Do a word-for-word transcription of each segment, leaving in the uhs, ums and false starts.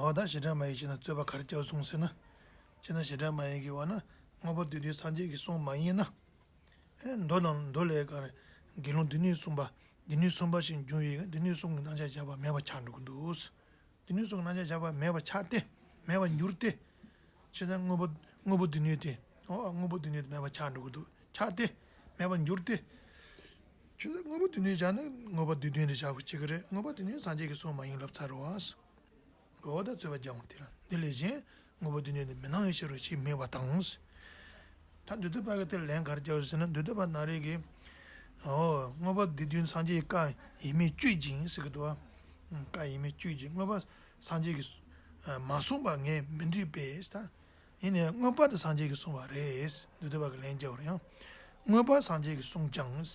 འོ་ད་བྱེ་བྲག་སྨྲ་བའི་ཆོས་ནི་རྩོད་པ་ག་རེ་བྱས་སོང་ཟེར་ན། ཆོས་ནི་བྱེ་བྲག་སྨྲ་བའི་གི་བ་ན་དངོས་པོ་སྡེ་བདུན་སངས་རྒྱས་ཀྱི་གསུང་མ་ཡིན་ན། ཨེ་མདོ་དང་མདོ་ལས་ག་རེ་དགེ་སློང་སྡེ་སྣོད་གསུམ་པ། སྡེ་སྣོད་གསུམ་པ་ཞིག་འབྱུང་བའི་སྡེ་སྣོད་གསུམ་གྱི་རྣམ་གཞག་བྱ་བ་མེད་པ་ཆགས་འགྲོ་གི་འདུག་སྡེ་སྣོད་གསུམ་གྱི་རྣམ་གཞག་བྱ་བ་མེད་པ་ཆགས་ཏེ། མེད་པར་འགྱུར་ཏེ། ཆོས་ནི་དངོས་པོ་དངོས་པོ་སྡེ་སྣོད་དེ། འོ་དངོས་པོ་སྡེ་སྣོད་དེ་མེད་པ་ཆགས་འགྲོ་གི་འདུག་ཆགས་ཏེ། མེད་པར་འགྱུར་ཏེ། ཆོས་ནི་དངོས་པོ་སྡེ་སྣོད་བྱས་ན་དངོས་པོ་སྡེ་བདུན་དེ་བྱ་དགོས་ཀྱི་རེད། དངོས་པོ་སྡེ་སྣོད་སངས་རྒྱས་ཀྱི་གསུང་མ་ཡིན་ལབ་ཚར་བ། འོ་ད་རྩོད་པ་རྒྱག་འོང་དེ་ལ་འདི་ལས་གཞན་དངོས་པོ་སྡེ་སྣོད་ནི་མི་སྣང་བའི་ཕྱིར་རོ་ཞེས་སྨྲས་པ་དང་། ད་མདོ་སྡེ་པ་གིས་དེར་ལན་ག་རེ་བརྒྱབ་ཟེར་ན། མདོ་སྡེ་པ་ན་རེ་གིས། འོ་དངོས་པོ་སྡེ་བདུན་སངས་རྒྱས་ཀྱི་བཀའ་ཡིན་མིན་དཔྱོད་ཅིང་ཟེར་གི་འདུག་བ། བཀའ་ཡིན་མིན་དཔྱོད་ཅིང་དངོས་པོ་སངས་རྒྱས་ཀྱིས་མ་གསུངས་པ་ངས་མི་འདོད་པས་ད། ཡིན་ནའི་དངོས་པོ་དེ་སངས་རྒྱས་ཀྱིས་གསུངས་པ་རེད། མདོ་སྡེ་པ་གིས་ལན་བརྒྱབ་པ་རེད་ཡང་། དངོས་པོ་སངས་རྒྱས་ཀྱིས་གསུངས་ཀྱང་།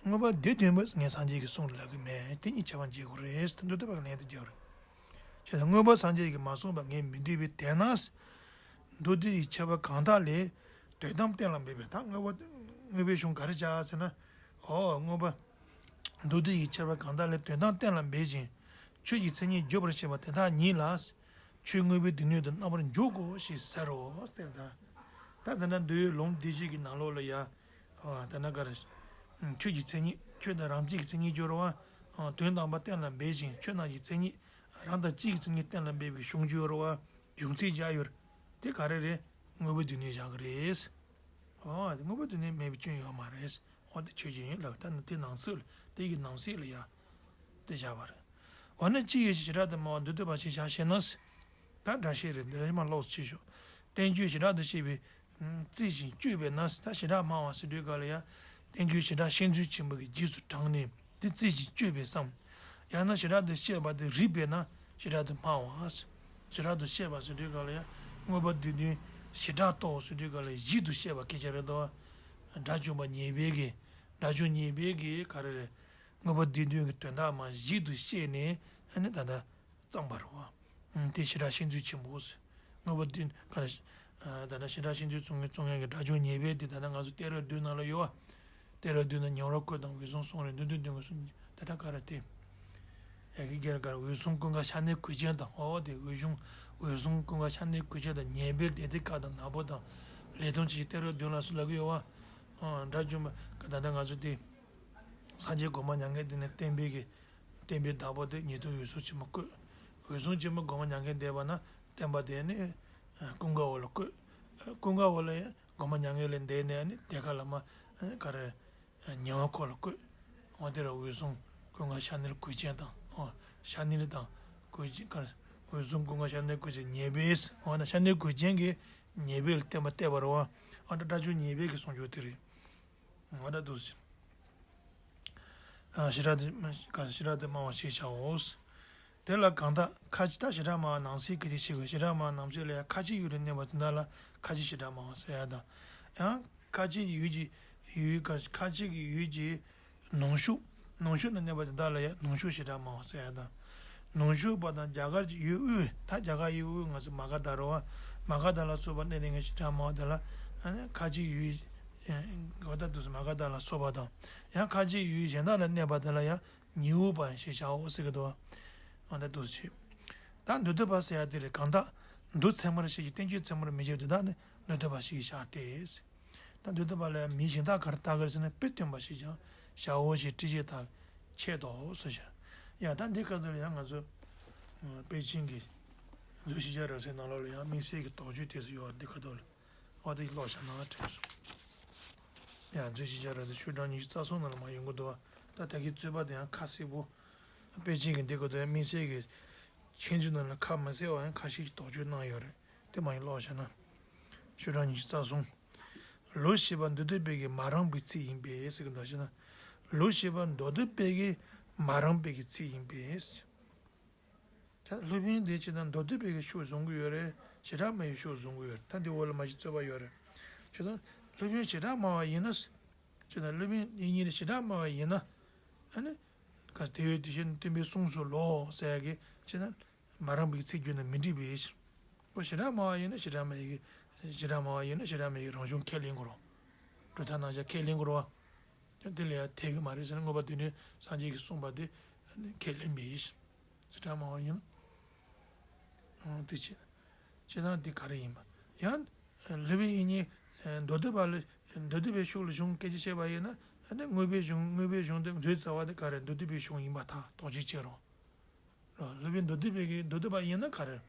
དངོས་པོ་སྡེ་བདུན་པོ་ངས་སངས་རྒྱས་ཀྱིས་གསུངས་ལབ་གི་མེད། དེ་གཉིས་ཁྱད་པར་འབྱེད་དགོས་རེད། མདོ་སྡེ་པ་གིས་ལན་དེ་བརྒྱབ་པ་རེད། བྱས་ཙང་དངོས་པོ་སངས་རྒྱས་ཀྱིས་མ་གསུངས་པ་ངས་མི་འདོད་པས། དེས་ན། མདོ་སྡེ་ཡི་ཁྱད་པར་གང་དག་ལས། དོན་དམ་གཏན་ལ་འབེབས་པའི་ད་དངོས་པོ་དངོས་པོའི་གཞུང་ག་རེ་བྱས་ཟེར་ན། འོ་དངོས་པོ། མདོ་སྡེ་ཡི་ཁྱད་པར་གང་དག་ལས་དོན་དམ་གཏན་ལ་འབེབས་ཤིང་། ཆོས་ཀྱི་མཚན་ཉིད་བརྗོད་པར་བྱེད་པ་དེ་དག་ཉིད་ལ། ཆོས་དངོས་པོའི་སྡེ་སྣོད་དུ་རྣམ་པར་འཇོག་གོ་ཞེས་ཟེར་རོ་ཟེར་ད། ད་དེ་འདྲ་མདོའི་ལུང་སྡེ་བཞི་གི་ནང་ལོགས་ལ་ཡ། ད་ན་ག་རེ། ཆོས་ཀྱི་མཚན་ཉིད་ཆོས་དང་རང་སྤྱི་གི་མཚན་ཉིད་སྦྱོར་བ། དོན་དམ་པ་གཏན་ལ་འབེབས་ཤིང་ཆོས་རྣམས་ཀྱི་མཚན་ཉིད། རང་དང་སྤྱི་གི་མཚན་ཉིད་གཏན་ལ་འབེབས་པའི་གཞུང་སྦྱོར་བ། གཞུང་ཚིག་བརྒྱབ་ཡོད། དེ་ག་རེ་རེད། དངོས་པོའི་སྡེ་སྣོད་བཞག་གི་རེད། འོ་དེ་དངོས་པོའི་སྡེ་སྣོད་མེད་པའི་སྐྱོན་ཡོད་མ་རེད། འོ་དེ་ཆོས་ཅན་ཡིན་ལབ། ད་ནི་དེ་ནང་ཚུལ་དེ་གི་ནང་གསེས་ལ་ཡ། དེ་བཞག་པ་རེད། འོ་ན་སྤྱི་ཡོད་ཕྱིར་བྱེ་བྲག་ཏུ་སྨྲ་བ་མདོ་སྡེ་པ་ཞིག་བཞག་ཤེ་ན། ད་འདྲ་ཤེས་རེད། འདི་ལ་མ་ལོགས་སུ་ཕྱིར་ཞོག་བསྟན་བཅོས་བྱེ་བྲག་ཏུ་བཤད་པའི། རྩིས་ཤིང་དཔྱོད་པས་ན། ད་བྱེ་བྲག་སྨྲ་བ་ཟེར་དུས་ག་ལ་ཡ། བསྟན་བཅོས་བྱེ་བྲག་བཤད་མཛོད་ཆེན་པོ་གི་རྗེས་སུ་འབྲངས་ནས་དེ་རྩིས་ཤིང་དཔྱོད་པས་སམ། ཡང་ན་བྱེ་བྲག་ཏུ་བཤད་པ་དེ་རིགས་པས་ན་བྱེ་བྲག་ཏུ་སྨྲ་བ། བྱེ་བྲག་ཏུ་བཤད་པ་ཟེར་དུས་ག་ལ་ཡ། དངོས་པོ་སྡེ་བདུན་བྱེ་བྲག་ཏུ་ཟེར་དུས་ག་ལ་ཡ་བཞི་དུ་བཤད་པ་སྐད་ཆ་རེད་དོ། དགྲ་བཅོམ་པ་ཉེར་སྦས་ཀྱིས། དགྲ་བཅོམ་ཉེར་སྦས་ཀྱིས་ག་རེ་རེད། དངོས་པོ་སྡེ་བདུན་གྱི་དོན་དག་མ་བཞི་དུ་བཤད་ནས་ཨ་ནི་ད་ལྟ། བརྩམས་པ་རེད་བ། ཨང་། དེ་བྱེ་བྲག་བཤད་མཛོད་ཆེན་པོ་ཟེར། དངོས་པོ་སྡེ་ག་རེ། ད་ལྟ་བྱེ་བྲག་བཤད་མཛོད་རྩོམ་མཁན་རྩོམ་མཁན་གྱི་དགྲ་བཅོམ་ཉེར་སྦས་དེ་ད་ལྟ་ང་ཚོ་གཏེར་རབ་བདུན་ནང་ལ་ཡོད་བ། གཏེར་རབ་བདུན་ན་ཉམས་རོགས་བཀོད་དང་འོད་སྲུང་གསུམ་རེད། འདི་འདི་འདི་ངོ་སྲུང་ད་ལྟ་ག་རེ་དེ། ཡ་གི་སྒེར་གར་འོད་སྲུང་ཀུན་དགའ་ཤ་ནའི་གོས་ཅན་དང་། འོ་དེ་འོད་སྲུང་འོད་སྲུང་ཀུན་དགའ་ཤ་ནའི་གོས་ཅན་དང་། ཉེར་སྦས་སྡེ་སྡེ་དཀར་དང་ནག་པོ་དང་། ལས་དོན་ཆེ་གཏེར་རབ་བདུན་ལ་སུ་ལབ་གི་ཡོད་བ། ཨང་། དགྲ་བཅོམ་པ་ད་ལྟ་ང་ཚོ་དེ། སངས་རྒྱས་གོ་འཕང་མྱ་ངན་འདས་ནས་བསྟན་པའི་གི་བསྟན་པའི་བདག་པོ་དེ་ཉན་ཐོས་འོད་སྲུང་ཆེན་མོ་བསྐོས། འོད་སྲུང་ཆེན་མོ་གོ་འཕང་མྱ་ངན་འདས་པ་ན་བསྟན་པ་དེ་ནི་ཀུན་དགའ་བོ་ལ་བསྐོས། ཀུན་དགའ་བོ་ལ་ཡང་གོ་འཕང་མྱ་ངན་ལས་འདས་ནས་ནི་དེ་ཁ་ལ་མ་ག་རེ་ཉེ་བར་འཁོར་ལ་བསྐོས། འོ་དེ་ར་འོད་སྲུང་ཀུན་དགའ་ཤ་ནིར་གོས་ཅན་དང་། འོ་ཤ་ནིར་དང་གོས་ཅན་ག་རེ་འོད་སྲུང་ཀུན་དགའ་ཤ་ནིར་གོས་ཅན་ཉེར་སྦས། འོ་ན་ཤ་ནིར་གོས་ཅན་གྱིས་ཉེར་སྦས་ལ་བསྟན་པ་གཏད་པ་རེད་བ། འོ་ད་དགྲ་བཅོམ་ཉེར་སྦས་ཀྱི་གསུང་ཆོས་དེ་རེད། ང་ད་འདུག་ཟེར། ཨ་ཤེས་རབ་ཏུ་ཤེས་རབ་ཏུ་སྨྲ་བ་ཞེས་བྱའོ། དེ་ལ་གང་དག་ཁ་ཅིག་ད་ཤེས་རབ་སྨྲ་བ་ནང་གསེས་སྐད་ཅིག་ཕྱེ་དགོས། ཤེས་རབ་སྨྲ་བ་ནང་གསེས་ལ་ཡང་ཁ་ཅིག་ཡུལ་ལ་གནས་པ་དེ་དག་ལ་ཁ་ཅིག་ཤེས་རབ་སྨྲ་བ་ཟེར་ཡ་དང་། ཡང་ཁ་ཅིག་ཡུལ་གྱི་ཡུལ་ཁ་ཁ་ཅིག་གི་ཡུལ་གྱི་ནང་ཤུགས། ནང་ཤུགས་ན་གནས་པ་དེ་དག་ལ་ཡང་ནང་ཤུགས་ཤེས་རབ་སྨྲ་བ་ཟེར་ཡ་དང་། ནང་ཤུགས་པ་དང་རྒྱ་གར་གྱི་ཡུལ་དབུས། ད་རྒྱ་གར་ཡུལ་དབུས་ང་ཚོ་མ་ག་དྷ་རེད་བ། མ་ག་དྷ་ལ་སོགས་པ་གནས་དེ་ངས་ཤེས་རབ་སྨྲ་བ་དེ་ལ་ཨ་ནི་ཁ་ཅིག་ཡུལ་ག་ད་དུ་མ་ག་དྷ་ལ་སོགས་པ་དང་། ཡང་ཁ་ཅིག་ཡུལ་གཞན་དག་ལ་གནས་པ་དེ་ལ་ཡང་ཉི་འོད་པ་ཡང་ཞེས་བྱའོ་ཟེར་གི་འདུག་ཨ་ད་དུ་ཆེ། ད་མདོ་སྡེ་པ་ཟེར་ཡ་དེ་རེད། གང་དག་མདོ་ཚད་མར་བཤད་ཀྱི་བསྟན་བཅོས་ཚད་མར་མི་བྱེད་པ་དེ་དག་ནི་མདོ་སྡེ་པ་ཞེས་བྱ་སྟེ། ད་མདོ་སྡེ་པ་ལ་མིང་གཞན་དག་ག་རེ་བཏགས་ཀྱི་རེད་ཟེར་ན་དཔེ་སྟོན་པ་ཞེས་ཀྱང་བྱའོ་ཞེས་འགྲེལ་བྱེད་དག་འཆད་དོ་ཟེར་བྱ། ཡ་ད་འདི་སྐབས་དུ་ལ་ཡང་ང་ཚོ་པེ་ཅིང་གི་མཛོད་ཤེས་བྱ་རབ་གསལ་ནང་ལོགས་ལ་ཡང་དམིགས་བསལ་གྱི་དོགས་གཅོད་དེ་ཚོ་ཡོད་རེད། འདི་སྐབས་དུ་ལ་འོ་དེ་ཀློག་བྱ་ན་དྲན་སོང་། ཡ་མཛོད་ཤེས་བྱ་རབ་གསལ་ཆོས་གྲགས་ཉི་ཤུ་རྩ་གསུམ་ནང་ལ་མ་ཡོང་གི་འདུག་ད་ད་གིན་རྩོད་པ་དེ་ཡང་ཁ་གསལ་པོ། པེ་ཅིང་གི་འདི་སྐབས་དུ་ཡང་དམིགས་བསལ་གྱི་མཁས་བཙུན་ནང་ལ་ཁ་མ་གསལ་བ་ཡང་ཁ་ཤས་ཀྱིས་དོགས་གཅོད་གནང་ཡོད་རེད། དེ་མ་ཡིན་ཀློག་བྱས་ན། ཆོས་གྲགས་ཉི་ཤུ་རྩ་གསུམ། ལོག་ཤེས་པ་མདོ་སྡེ་པའི་གི་མ་རངས་པའི་ཚིག་ཡིན་པས་ཟེར་གི་འདུག་བྱས་ན། ལོག་ཤེས་པ་མདོ་སྡེ་པའི་གི་མ་རངས་པའི་གི་ཚིག་ཡིན་པས། ད་སློབ་དཔོན་དེ་བྱས་ན་མདོ་སྡེ་པའི་གི་ཕྱོགས་བཟུང་གི་ཡོད་རེད། བྱེ་བྲག་སྨྲ་བའི་ཕྱོགས་བཟུང་གི་ཡོད་རེད། ད་འདི་འོག་ལ་མ་གཞི་རྩོད་པ་ཡོད་རེད། བྱས་ཙང་སློབ་དཔོན་བྱེ་བྲག་སྨྲ་བ་ཡིན་ན། བྱས་ཙང་སློབ་དཔོན་དེ་གཉིས་ལ་བྱེ་བྲག་སྨྲ་བ་ཡིན་ན། ཨ་ནི། ག་དེ་བས་དེ་བཞིན་སྟོན་པས་གསུངས་སོ་ལོ་ཟེར་ཡ་གི་བྱས་ན། མ་རངས་པའི་ཚིག་བརྗོད་ན་མི་འགྲིག་པའི་ཕྱིར། ཁོ་བྱེ་བྲག་སྨྲ་བ་ཡིན་ན་བྱེ་བྲག་སྨྲ་བའི་གི། བྱེ་བྲག་སྨྲ་བ་ཡིན་ན་བྱེ་བྲག་སྨྲ་བའི་གི་རང་གཞུང་ཁས་ལེན་དགོས་རེད། གྲུབ་མཐའ་རྣམ་གཞག་ཁས་ལེན་དགོས་རེད་བ། ཡང་དེ་ལ་ཡང་འཐད་གི་མ་རེད་ཟེར་ན། དངོས་པོ་སྡེ་སྣོད་སངས་རྒྱས་ཀྱིས་གསུངས་པ་དེ་ཁས་ལེན་པའི་ཕྱིར། བྱེ་བྲག་སྨྲ་བ་ཡིན་ན། དེ་བྱས་ན། བྱས་ཙང་འདི་ག་རེ་ཡིན་པ། ཡང་སློབ་དཔོན་དབྱིག་གཉེན་མདོ་སྡེ་པ་ལ། མདོ་སྡེ་པའི་ཕྱོགས་ལ་གཞུང་སྐད་ཆ་བཤད་པ་ཡིན་ན། ཨ་ནི་དངོས་པོའི་གཞུང་། དངོས་པོའི་གཞུང་དེ་མཛོད་རྩ་བ་དེ་ག་རེ། མདོ་སྡེ་པའི་གཞུང་ཡིན་པར་ཐལ། དོགས་གཅོད་བྱེད་རུང་། རོ། སློབ་དཔོན་མདོ་སྡེ་པའི་གི། མདོ་སྡེ་པ་ཡིན་ན་ག་རེ།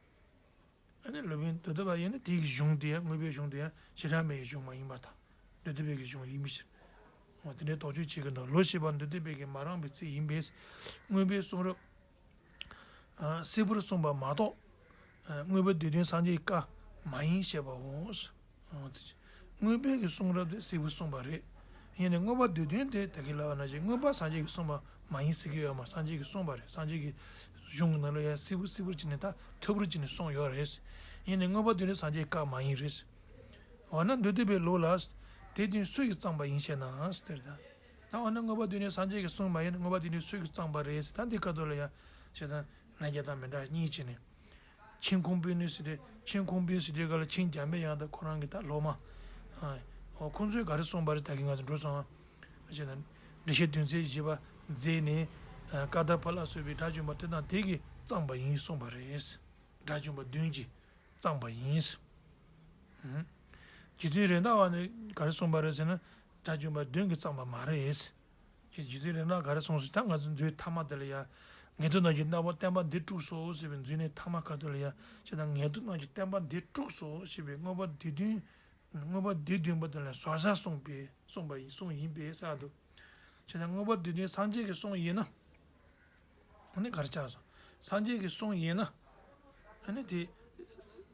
ཨ་ནི་སློབ་དཔོན་མདོ་སྡེ་པ་ཡིན་ན་དེའི་གི་གཞུང་དེ་ཡང་། དངོས་པོའི་གཞུང་དེ་ཡང་བྱེ་བྲག་སྨྲ་བའི་གཞུང་མ་ཡིན་པར་ཐལ། མདོ་སྡེ་པའི་གི་གཞུང་ཡིན་པའི་ཕྱིར། འོ་དེ་འདྲའི་དོགས་གཅོད་བྱེད་ཀྱི་འདུག། ལོག་ཤེས་པ་མདོ་སྡེ་པའི་གི་མ་རངས་པའི་ཚིག་ཡིན་པས། དངོས་པོའི་གསུང་རབ་ཨ་གསལ་པོར་གསུངས་པ་མ་གཏོགས། ཨ་དངོས་པོ་སྡེ་བདུན་སངས་རྒྱས་ཀྱི་བཀའ་མ་ཡིན་བཤད་པའོ། འོ་དེ། དངོས་པོའི་གི་གསུང་རབ་དེ་གསལ་པོར་གསུངས་པ་རེད། ཡིན་ནའི་དངོས་པོ་སྡེ་བདུན་དེ་ད་གིན་ལབ་པ་ནང་བཞིན་དངོས་པོ་སངས་རྒྱས་ཀྱིས་གསུངས་པ་མ་ཡིན་ཟེར་གྱི་ཡོད་མ། སངས་རྒྱས་ཀྱིས་གསུངས་པ་རེད། སངས་རྒྱས་ཀྱི་གཞུང་གི་ནང་ལ་ཡང་གསལ་པོ་གསལ་པོར་བྱས་ནས། ད་ཐུབ་པར་བྱས་ནས་གསུངས་ཡོད་རེད། ཡིན་ནའི་དངོས་པོ་སྡེ་བདུན་སངས་རྒྱས་ཀྱི་བཀའ་མ་ཡིན་རེད། འོ་ན་མདོ་སྡེ་པའི་ལུགས་ལ། དེ་དོན་སུ་ཡིས་བརྩམས་པ་ཡིན་ཞེ་ན་ཟེར། ད་ད་འོ་ན་དངོས་པོ་སྡེ་བདུན་སངས་རྒྱས་ཀྱིས་གསུངས་མ་ཡིན་ན། དངོས་པོ་སྡེ་བདུན་སུ་ཡིས་བརྩམས་པ་རེད་ཟེར། ད་འདི་སྐབས་ཐོག་ལ་ཡང་བྱས་ཙང་ལན་རྒྱག་སྟངས་མི་འདྲ་གཉིས་བྱས་ནས། ཆིང་ཁུང་པུའུ་ནུའུ་ཟེར་དེ། ཆིང་ཁུང་པུའུ་ཟེར་དེ་ག་ལ། ཆིང་འཇམ་དཔལ་དབྱངས་དང་ཁོ་རང་གི་ད་སློབ་མ། ཨ་འོ་ཁོང་ཚོས་ག་རེ་གསུངས་པ་རེད། ད་གིན་ང་ཚོ་འགྲོ་སོང་ཨ། བྱས་ན་འགྲེལ་བཤད་དོན་ཚན་བཞི་པ་མཛད་ནས། ཨ་ཀ་དྷ་པ་ལ་སོགས་པའི་དགྲ་བཅོམ་པ་དེ་དང་དེ་གིས་བརྩམས་པ་ཡིན་གསུངས་པ་རེད། དགྲ་བཅོམ་པ་བདུན་གྱིས་བརྩམས་པ་ཡིན། ཨུམ། རྗེ་བཙུན་རེད་མདའ་བ་ནི་ག་རེ་གསུངས་པ་རེད་ཟེར་ན། དགྲ་བཅོམ་པ་བདུན་གྱིས་བརྩམས་པ་མ་རེད། ཞེས་རྗེ་བཙུན་རེད་མདའ་ག་རེ་གསུངས་སོང་། ད་ང་ཚོ་མཛོད་མཐའ་མ་དེ་ལ་ཡ། ངེས་དོན་རྣམས་ཀྱི་བསྟན་པ་བསྟན་པ་འདི་དཀྲུགས་སོ་ཟེར་བའི་མཛོད་ནས་མཐའ་མ་ཁ་ཐུག་ལ་ཡ། བྱས་ཙང་ངེས་དོན་རྣམས་ཀྱི་བསྟན་པ་འདི་དཀྲུགས་སོ་ཞེས་པའི་དངོས་པོ་སྡེ་བདུན། དངོས་པོ་སྡེ་བདུན་པོ་དེ་ལ་ཟོར་ཟ་གསུངས་པའི། གསུངས་པ་ཡིན། གསུངས་ཡིན་པས་ཟེར་འདུག། བྱས་ཙང་དངོས་པོ་སྡེ་བདུན་སངས་རྒྱས་ཀྱིས་གསུངས་ཡིན་ན། ཨ་ནི་ག་རེ་ཆགས་སོང་། སངས་རྒྱས་ཀྱིས་གསུངས་ཡིན་ན། ཨ་ནི་དེ་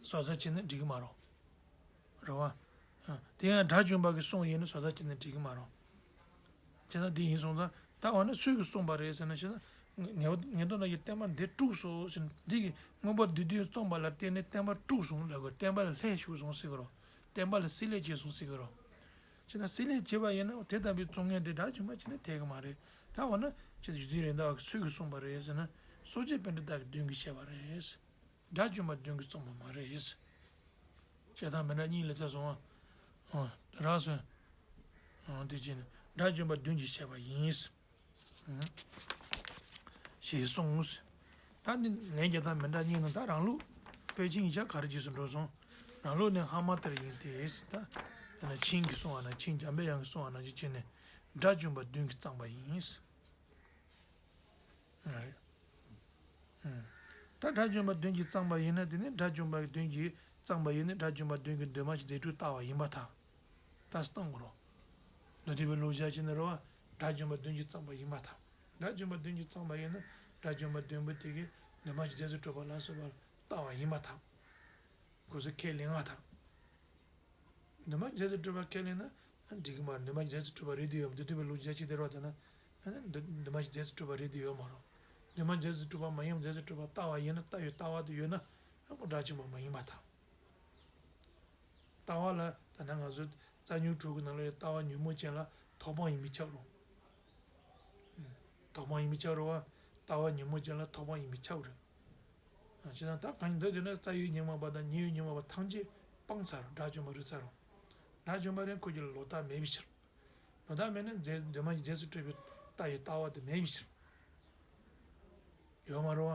ཟོར་ཟ་བྱས་ན་འགྲིག་གི་མ་རེད། རེད་བ། ཨ་དེ་ཡང་དགྲ་བཅོམ་པ་གིས་གསུངས་ཡིན་ན་ཟོར་ཟ་བྱས་ན་འགྲིག་གི་མ་རེད། བྱས་ཙང་དེ་ཡིན་སོང་ཙང་། ད་འོ་ན་སུ་གིས་གསུངས་པ་རེད་ཟེར་ན། བྱས་ཙང་ངེས་པ། ངེས་དོན་རྣམས་ཀྱི་བསྟན་པ་འདི་དཀྲུགས་སོ་ཟེར་ན། འདི་གི་དངོས་པོ་སྡེ་བདུན་རྩོམ་པ་ལ་བརྟེན་ནས་བསྟན་པ་དཀྲུགས་སོང་ལབ་དགོས། བསྟན་པ་ལ་ལྷད་ཞུགས་སོང་ཟེར་གི་རེད། བསྟན་པ་ལ་བསྲེ་ལྷད་བྱས་སོང་ཟེར་གི་རེད། བྱས་ན་བསྲེ་ལྷད་བྱས་པ་ཡིན་ན། དེ་ལྟ་བུའི་རྩོམ་མཁན་དེ་དགྲ་བཅོམ་པ་བྱས་ན་འཐད་གི་མ་རེད། ད་འོ་ན་ཁྱེད་རྗེ་བཙུན་རེད་མདའ་བ་གིས་སུ་གིས་གསུངས་པ་རེད་ཟེར་ན། གསོ་དཔྱད་པཎྜི་ཏ་གིས་བདུན་གྱིས་བཤད་པ་རེད། དགྲ་བཅོམ་པ་བདུན་གྱིས་རྩོམ་པ་མ་རེད། བཤད་སྟངས་མི་འདྲ་གཉིས་ལ་ཚར་སོང་ཨ། ཨོ། རག་སོང་། ཨོ། དེ་བྱས་ནས་དགྲ་བཅོམ་པ་བདུན་གྱིས་བཤད་པ་ཡིན། ཨང་། ཞེས་གསུངས། ད་འདི་ལན་རྒྱག་སྟངས་མི་འདྲ་གཉིས་ནི། ད་རང་ལུགས་པཎ་ཆེན་ཡིག་ཆ་ག་རེ་རྗེས་སུ་འགྲོ་སོང་། རང་ལུགས་ནི་སྔ་མ་ལྟར་ཡིན་ཏེ། ད་དེ་ལ་ཆིང་གིས་གསུངས་པ་ན། ཆིང་འཇམ་དཔལ་དབྱངས་ཀྱིས་གསུངས་པ་ནང་བཞིན་བྱས་ནས་དགྲ་བཅོམ་པ་བདུན་གྱིས་བརྩམས་པ་ཡིན། ཨང་། ད་དགྲ་བཅོམ་པ་བདུན་གྱིས་བརྩམས་པ་ཡིན་ན། དེ་ནི་དགྲ་བཅོམ་པ་བདུན་གྱིས་བརྩམས་པ་ཡིན་ན། དགྲ་བཅོམ་པ་བདུན་གྱིས་འདུས་མ་བྱས་རྫས་གྲུབ་བཏགས་པ་ཡིན་པར་ཐལ། ལྟ་སྟངས་ངོ་རོ། མདོ་སྡེ་པའི་ལུགས་བཞག་བྱས་ན་རེད་བ། དགྲ་བཅོམ་པ་བདུན་གྱིས་བརྩམས་པ་ཡིན་པར་ཐལ། དགྲ་བཅོམ་པ་བདུན་གྱིས་བརྩམས་པ་ཡིན་ན། དགྲ་བཅོམ་པ་བདུན་པོ་དེ་གིས་འདུས་མ་བྱས་རྫས་སུ་གྲུབ་པ་ལ་སོགས་པ་བཏགས་པ་ཡིན་པར་ཐལ། ཁོ་ཚོས་ཁས་ལེན་པར་ཐལ། འདུས་མ་བྱས་རྫས་སུ་གྲུབ་པ་ཁས་ལེན་ན་འགྲིག་གི་མ་རེད། འདུས་མ་བྱས་རྫས་སུ་གྲུབ་པ་རེད་དེ་ཡོད། མདོ་སྡེ་པའི་ལུགས་བཞག་བྱས་དེ་རེད་བ། དེ་ན་འདུས་མ་བྱས་རྫས་སུ་གྲུབ་པ་རེད་དེ་ཡོད་མ་རེད། འདུས་མ་བྱས་རྫས་སུ་གྲུབ་པ་མ་ཡིན་པ་རྫས་སུ་གྲུབ་པ་བཏགས་པ་ཡིན་ན། བཏགས་པའི་ལྟ་བ་དེ་ཡོད་ན། ཁོ་དགྲ་བཅོམ་པ་མ་ཡིན་པར་ཐལ། ལྟ་བ་ལ་ད་ནང་ང་ཚོ་རྩ་རྙིང་དྲུག་གི་ནང་ལ་ཡང་ལྟ་བ་ཉོན་མོངས་ཅན་ལ་ཐོགས་པ་ཡིན་པས་ཁྱབ་རུང་། ཐོགས་པ་ཡིན་པས་ཁྱབ་རུང་བ། ལྟ་བ་ཉོན་མོངས་ཅན་ལ་ཐོགས་པ་ཡིན་པས་ཁྱབ་རུང་། བྱས་ཙང་ད་གང་ཡིན་འདོད་དེ་ན། རྩ་ཡོད་ཉོན་མོངས་པ་དང་ཉེ་ཡོད་ཉོན་མོངས་པ་ཐམས་ཅད་སྤངས་ཚར། དགྲ་བཅོམ་པ་རེད་ཚར་རུང་། དགྲ་བཅོམ་པ་རེད། ཁོ་རྒྱུད་ལ་ལོག་ལྟ་མེད་པའི་ཕྱིར། ལོག་ལྟ་མེད་ན་རྫས། འདུས་མ་བྱས་རྫས་སུ་གྲུབ་པའི་ལྟ་ཡི་ལྟ་བ་དེ་མེད་པའི་ཕྱིར། ཡོད་མ་རེད་བ།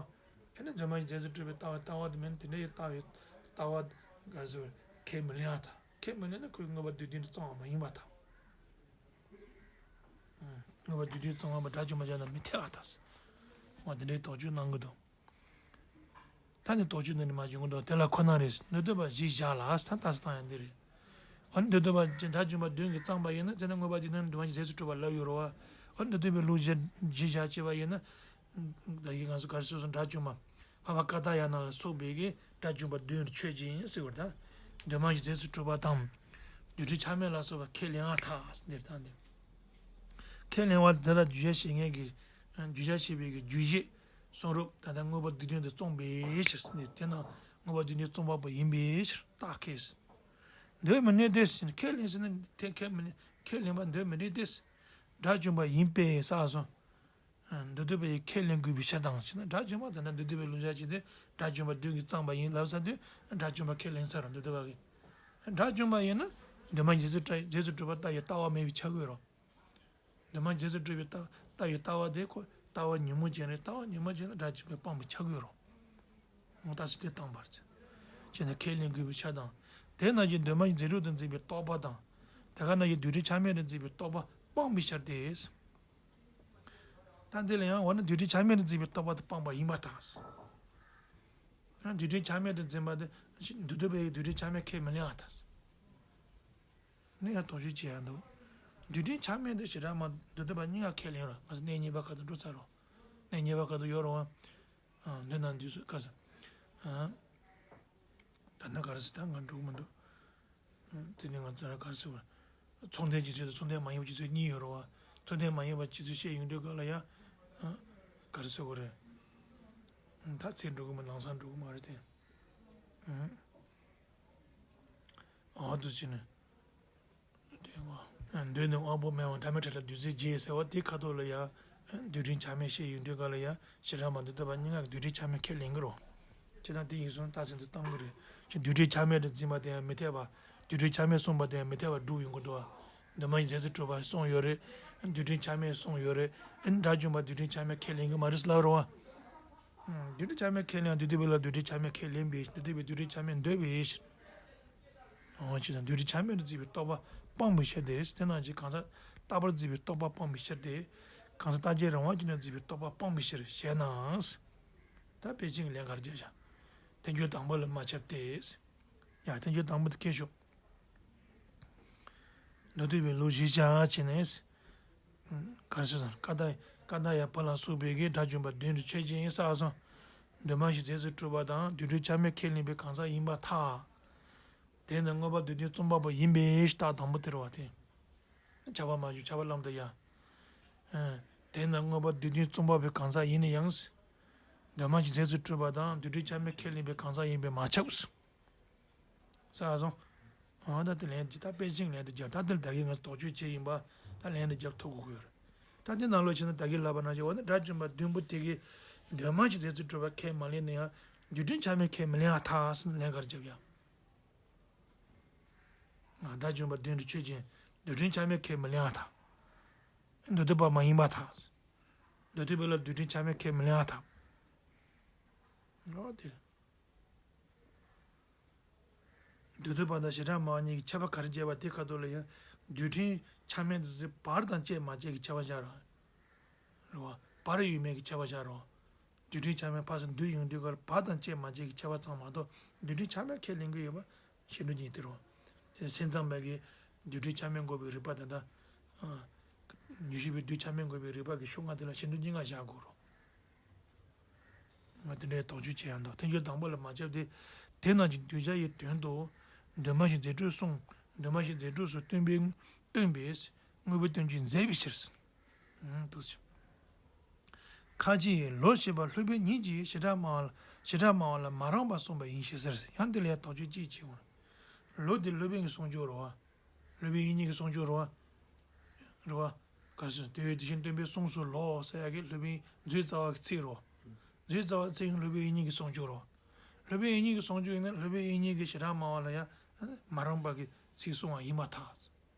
ཨེ་ནི་འདུས་མ་བྱས་རྫས་སུ་གྲུབ་པའི་ལྟ་བ་ལྟ་བ་དེ་མེད་ན། དེ་འདྲ་ཡི་ལྟ་བའི་ལྟ་བ་ག་རེ་ཟེར། ཁས་མི་ལེན་པར་ཐལ། ཁས་མི་ལེན་ན་ཁོས་དངོས་པོ་སྡེ་བདུན་དེ་རྩོམ་པ་མ་ཡིན་པར་ཐལ། དངོས་པོ་སྡེ་བདུན་རྩོམ་པ་དགྲ་བཅོམ་པ་ཅན་དང་མི་འཐད་པར་ཐལ། འོ་དེ་འདྲའི་དོགས་གཅོད་གནང་གི་འདུག། ད་ནི་དོགས་གཅོད་འདི་ནི་མ་བྱུང་གི་འདུག། དེ་ལ་ཁོ་ན་རེ་མདོ་སྡེ་པ་གཞི་བཞག་ལ། ད་ལྟ་ས་དང་ཡང་འདི་རེད། འོ་ན་མདོ་སྡེ་པ་དགྲ་བཅོམ་པ་བདུན་གྱིས་བརྩམས་པ་ཡིན་ན། དེ་ནི་དངོས་པོ་སྡེ་བདུན་འདུས་མ་བྱས་རྫས་སུ་གྲུབ་པ་ལབ་ཡོད་རེད་བ། འོ་ན་མདོ་སྡེ་པའི་ལུགས་གཞི་གཞི་བཞག་བྱས་པ་ཡིན་ན། ད་ཡིན་ང་ཚོ་ག་རེ་ཟེར་སོང་། དགྲ་བཅོམ་པ་འཕགས་པ་ཀ་ཏྱ་ཡ་ན་ལ་སོགས་པའི་གི་དགྲ་བཅོམ་པ་བདུན་ཆོས་ཅན་ཟེར་བ་དང་། འདུས་མ་བྱས་རྫས་སུ་གྲུབ་པ་དང་། སྒྱུ་འཕྲུལ་ཆ་མེད་ལ་སོགས་པ་ཁས་ལེན་པར་ཐལ་ཟེར་ནས། ད་འདི་ཁས་ལེན་པ་དེ་ལ་བརྗོད་བྱ་བྱེད་མཁན་གྱི། བརྗོད་བྱ་བྱེད་པའི་གི་རྗོད་བྱེད། གསུང་རབ་ད་ལྟ་དངོས་པོ་སྡེ་བདུན་དུ་རྩོམ་པའི་ཕྱིར་ཟེར་ནས། དེ་ན་དངོས་པོ་སྡེ་བདུན་རྩོམ་པ་པོ་ཡིན་པའི་ཕྱིར་རྟགས་ཁས། འདོད་མི་ནུས་ཏེ་ཟེར་ནས། ཁས་ལེན་ཟེར་ན་དེ་ཁས་མི་ནུས། ཁས་ལེན་པ་འདོད་མི་ནུས་ཏེ། དགྲ་བཅོམ་པ་ཡིན་པས་ཟེར་སོང་། མདོ་སྡེ་པ་ཡིས་ཁས་ལེན་དགོས་པའི་ཕྱིར་དང་ཞེ་ན། དགྲ་བཅོམ་པ་དེ་འདྲ་མདོ་སྡེ་པའི་ལུགས་བཞག་བྱས་ཏེ་དགྲ་བཅོམ་པ་བདུན་གྱིས་བརྩམས་པ་ཡིན་ལབ་ས་དེ། དགྲ་བཅོམ་པ་ཁས་ལེན་ས་རེད། མདོ་སྡེ་པ་གིས། དགྲ་བཅོམ་པ་ཡིན་ན་འདུས་མ་བྱས་རྫས་སུ་གྲུབ། རྫས་སུ་གྲུབ་པ་ལྟ་ཡི་ལྟ་བ་མེད་པས་ཁྱབ་ཀྱི་ཡོད་རེད། འདུས་མ་བྱས་རྫས་སུ་གྲུབ་པའི་ལྟ་ལྟ་ཡི་ལྟ་བ་དེ་ཁོ་ལྟ་བ་ཉོན་མོངས་ཅན་རེད། ལྟ་བ་ཉོན་མོངས་ཅན་ལ་དགྲ་བཅོམ་པས་སྤངས་པས་ཁྱབ་ཀྱི་ཡོད་རེད། རྟགས་ཚིག་དེ་བཏང་བར་བྱས། བྱས་ན་ཁས་ལེན་དགོས་པའི་ཕྱིར་དང་། དེ་རྣམས་ཀྱི་འདུས་མ་བྱས་རྫས་གྲུབ་ཏུ་འཛིན་པའི་རྟོག་པ་དང་། དེ་ག་རྣམས་ཀྱི་རྡུལ་ཕྲན་ཆ་མེད་དུ་འཛིན་པའི་རྟོག་པ་སྤངས་པའི་ཕྱིར་ཏེ། ད་འདི་ལ་ཡང་འོ་ན་རྡུལ་ཕྲན་ཆ་མེད་དུ་འཛིན་པའི་རྟོག་པ་དེ་སྤངས་པ་ཡིན་པར་ཐལ། ཡང་རྡུལ་ཕྲན་ཆ་མེད་དུ་འཛིན་པ་དེ་འདུས་བསྡུས་པའི་རྡུལ་ཕྲན་ཆ་མེད་ཁས་མི་ལེན་པར་ཐལ། ནི་ཡང་དོགས་གཅོད་བྱེད་ཡག་འདུག་རྡུལ་ཕྲན་ཆ་མེད་དེ་ཞེ་དྲག་མ་འདུས་བསྡུས་པ་གཉིས་ཀ་ཁས་ལེན་རོགས། ང་ཚོ་གནས་གཉིས་པ་ཁ་ཐུག་འགྲོ་ཚར་རོགས། གནས་གཉིས་པ་ཁ་ཐུག་ཡོད་རོགས། ཨ། འདི་ན་འདུས་སུ་ཁ་ས། ཨ། ད་ནི་ག་རེ་ཟེར། ད་ང་འགྲོ་གི་མི་འདུག་དེ་ནི་ང་ཚོ་ལ་ག་རེ་ཟེར་བ། མཚུངས་ལྡན་གྱི་ཚུལ་དང་མཚུངས་ལྡན་མ་ཡིན་པ་གྱི་ཚུལ་གཉིས་ཡོད་རེད་བ། མཚུངས་ལྡན་མ་ཡིན་པ་གྱི་ཚུལ་བཤད་ཡོང་དུས་སྐབས་ལ་ཡ། ཨ། ག་རེ་ཟེར་དགོས་རེད། ཨ། ད་ཚིག་འགྲོ་གི་མི། ལམ་སང་འགྲོ་གི་མ་རེད་དེ། ཨ། འོ་འདུག་བྱས་ནས། དེ་བ། འདོད་ནི་དབང་པོ་མེད་པ་སྒྲ་མེད་བྲལ་ལ་རྡུལ་རྫས་བརྗོད་ཟེར་བ་དེ་ཁ་ཐོག་ལ་ཡ། རྡུལ་ཕྲན་ཆ་མེད་བཤད་ཡོང་དུས་སྐབས་ལ་ཡ། ཞེ་དྲག་མ་འདུས་བསྡུས་པ་གཉིས་ཀ་གི་རྡུལ་ཕྲན་ཆ་མེད་ཁས་ལེན་གྱི་རེད། བྱས་ཙང་དེ་ཡིན་སོང་རྟགས་མཚན་དེ་བཏང་གི་རེད། ཅིག་རྡུལ་ཕྲན་ཆ་མེད་དུ་འཛིན་པ་དེ་ཡང་མི་འཐད་པ། རྡུལ་ཕྲན་ཆ་མེད་གསུངས་པ་དེ་ཡང་མི་འཐད་པ་སྒྲུབ་ཡོང་གི་འདུག་བ། འདུས་མ་བྱས་རྫས་སུ་གྲུབ་པ་གསུངས་ཡོད་རེད། རྡུལ་ཕྲན་ཆ་མེད་གསུངས་ཡོད་རེད། ཨ་ནི་དགྲ་བཅོམ་པ་རྡུལ་ཕྲན་ཆ་མེད་ཁས་ལེན་གྱི་མ་རེད་ཟེར་ལབ་རེད་བ། རྡུལ་ཕྲན་ཆ་མེད་ཁས་ལེན་ཡང་འདུས་བསྡུས་པ་ལ་རྡུལ་ཕྲན་ཆ་མེད་ཁས་ལེན་པའི་འདུས་བསྡུས་པའི་རྡུལ་ཕྲན་ཆ་མེད་འདོད་པའི་ཕྱིར། འོ་བྱས་ཙང་རྡུལ་ཕྲན་ཆ་མེད་དུ་འཛིན་པའི་རྟོག་པ་སྤངས་པའི་ཕྱིར་ཏེ། དེ་རྣམས་ཀྱི་གང་ཟག་རྟག་པར་འཛིན་པའི་རྟོག་པ་སྤངས་པའི་ཕྱིར་ཏེ། གང་ཟག་རྟག་གཅིག་རང་དབང་གཅིག་ཏུ་འཛིན་པའི་རྟོག་པ་སྤངས་པའི་ཕྱིར་ཞེ་ན། ད་དཔེ་ཅན་གྱི་ལན་ག་རེ་བརྒྱབ་བཞག་དེ་ཁྱོད་དང་པོ་ལ་མ་ཁྱབ་སྟེ། ཡ། དེ་ཁྱོད་དང་པོ་དེ་ཁྱད་ཞུགས། མདོ་སྡེ་པའི་ལུགས་གཞིར་བཞག་བྱས་ནས། ག་རེ་ཟེར་སོང་། ཀ་དག་ཀ་དག་ཡང་བུ་ལ་སོགས་པའི་གི་དགྲ་བཅོམ་པ་བདུན་དུ་ཆོས་ཅན་ཡིན་ཟེར་སོང་། འདུས་མ་བྱས་རྫས་སུ་གྲུབ་པ་དང་རྡུལ་ཕྲན་ཆ་མེད་ཁས་ལེན་པའི་གང་ཟག་ཡིན་པར་ཐལ། དེས་ན་མངོན་པར་འདོད་དོན་རྩོམ་པ་པོ་ཡིན་པའི་རྟགས་དང་པོ་དེ་རེད་བ་དེ། ཁྱབ་པ་མ་བྱུང་། ཁྱབ་པ་ལམ་དུ་ཡ། ཨ། དེས་ན་མངོན་པར་འདོད་དོན་རྩོམ་པ་པོའི་གང་ཟག་ཡིན་ན་ཡང་། འདུས་མ་བྱས་རྫས་སུ་གྲུབ་པ་དང་རྡུལ་ཕྲན་ཆ་མེད་ཁས་ལེན་པའི་གང་ཟག་ཡིན་པས་མ་ཁྱབ། ས་སོང་། འོ་ད་དེ་ལན་དེ་ད་དཔེ་ཅན་ལན་དུ་བརྒྱབ། ད་དེ་ལ་ད་གིན་ང་ཚོ་དོགས་གཅོད་བྱས་ཡིན་པ། ད་ལན་དུ་བརྒྱབ་ཐུབ་དགོས་ཀྱི་ཡོད་རེད། ད་དེ་ནང་ལོགས་བྱས་ན་ད་གིན་ལབ་པ་ནང་བཞིན་འོ་ན་དགྲ་བཅོམ་པ་བདུན་པོ་དེ་གིས་འདུས་མ་བྱས་རྫས་སུ་གྲུབ་པ་ཁས་མ་ལེན་ན་ཡང་རྡུལ་ཕྲན་ཆ་མེད་ཁས་མི་ལེན་པར་ཐལ་ཟེར་ནས་ལན་ག་རེ་བརྒྱབ་ཡ། ང་། དགྲ་བཅོམ་པ་བདུན་དུ་ཆོས་ཅན། རྡུལ་ཕྲན་ཆ་མེད་ཁས་མི་ལེན་པར་ཐལ། འདུས་བསྡུས་པ་མ་ཡིན་པར་ཐལ། འདུས་བསྡུས་པ་ལ་རྡུལ་ཕྲན་ཆ་མེད་ཁས་མི་ལེན་པར་ཐལ། འོ་དེ། འདུས་བསྡུས་པ་དང་བྱེ་བྲག་སྨྲ་བ་གཉིས་ཀྱི་ཁྱད་པར་ག་རེ་བྱས་པ་དེ་ཁ་ཐོག་ལ་ཡང་རྡུལ་ཕྲན་ཆ་མེད་དུ་འཛིན་བར་དང་བཅས་མ་བཅས་ཀྱི་ཁྱད་པར་བཞག་རོགས། རེད་བ། བར་ཡོད་མེད་ཀྱི་ཁྱད་པར་བཞག་རོགས། རྡུལ་ཕྲན་ཆ་མེད་ཕར་ཚུར་འདུས་ཡོང་དུས་སྐབས་བར་དང་བཅས་མ་བཅས་ཀྱི་ཁྱད་པར་ཙམ་མ་གཏོགས་རྡུལ་ཕྲན་ཆ་མེད་ཁས་ལེན་གྱི་ཡོད་པ་ཤེས་འགྲོ་གཉིས་དེ་རེད་བ། དེ་ནས་སེམས་ཙམ་པ་གིས་རྡུལ་ཕྲན་ཆ་མེད་འགོག་པའི་རིགས་པ་དེ་དང་། ཨ། མྱུ་གུ་བའི་རྡུལ་ཆ་མེད་འགོག་པའི་རིགས་པ་གི་ཤུགས་ལྔ་དེ་ལ་ཤེས་འགྲོ་གཉིས་ཀ་བཞག་དགོས་རེད། ང་། དེ་འདྲའི་དོགས་གཅོད་བྱེད་ཡ་འདུག་དེ་ཁྱོད་དང་པོ་ལ་མ་ཁྱབ་སྟེ། དེ་རྣམས་ཀྱི་གདུལ་བྱ་ཡི་དོན་དུ། འདུས་མ་བྱས་རྫས་གྲུབ་གསུངས། འདུས་མ་བྱས་རྫས་གྲུབ་སོགས་སྟོན་པའི། སྟོན་པས་དངོས་པོའི་སྟོན་བྱེད་མཛད་པའི་ཕྱིར། ཨང་། འདུག་ཟེར། ཁ་ཅིག་ལོ་ཞེས་པ་སློབ་དཔོན་ཉིད་ཀྱིས་བྱེ་བྲག་སྨྲ་བ་ལ། བྱེ་བྲག་སྨྲ་བ་ལ་མ་རངས་པར་གསུངས་པ་ཡིན་ཞེས་ཟེར། ཡང་འདི་ལ་ཡང་དོགས་གཅོད་ཅིག་བྱེད་དགོས། ལོ་འདི་སློབ་དཔོན་གྱི་གསུང་ཆོས་རེད་བ། སློབ་དཔོན་དབྱིག་གཉེན་གྱི་གསུང་ཆོས་རེད་བ། རེད་བ། ག་རེ་ཟེར། དེ་བས་དེ་བཞིན་སྟོན་པས་གསུངས་སོ་ལོ་ཟེར་ཡ་གི་སློབ་དཔོན་མཛོད་རྩ་བ་གི་ཚིག་རེད་བ། མཛོད་རྩ་བ་ཚིག་ཡིན། སློབ་དཔོན་དབྱིག་གཉེན་གྱི་གསུང་ཆོས་རེད་བ། སློབ་དཔོན་དབྱིག་གཉེན་གྱི་གསུང་ཆོས་ཡིན་ན་སློབ་དཔོན་དབྱིག་གཉེན་གྱིས་བྱེ་བྲག་སྨྲ་བ་ལ་ཡང་མ་རངས་པ་གི་ཚིག་གསུངས་པ་ཡིན་པར་ཐལ།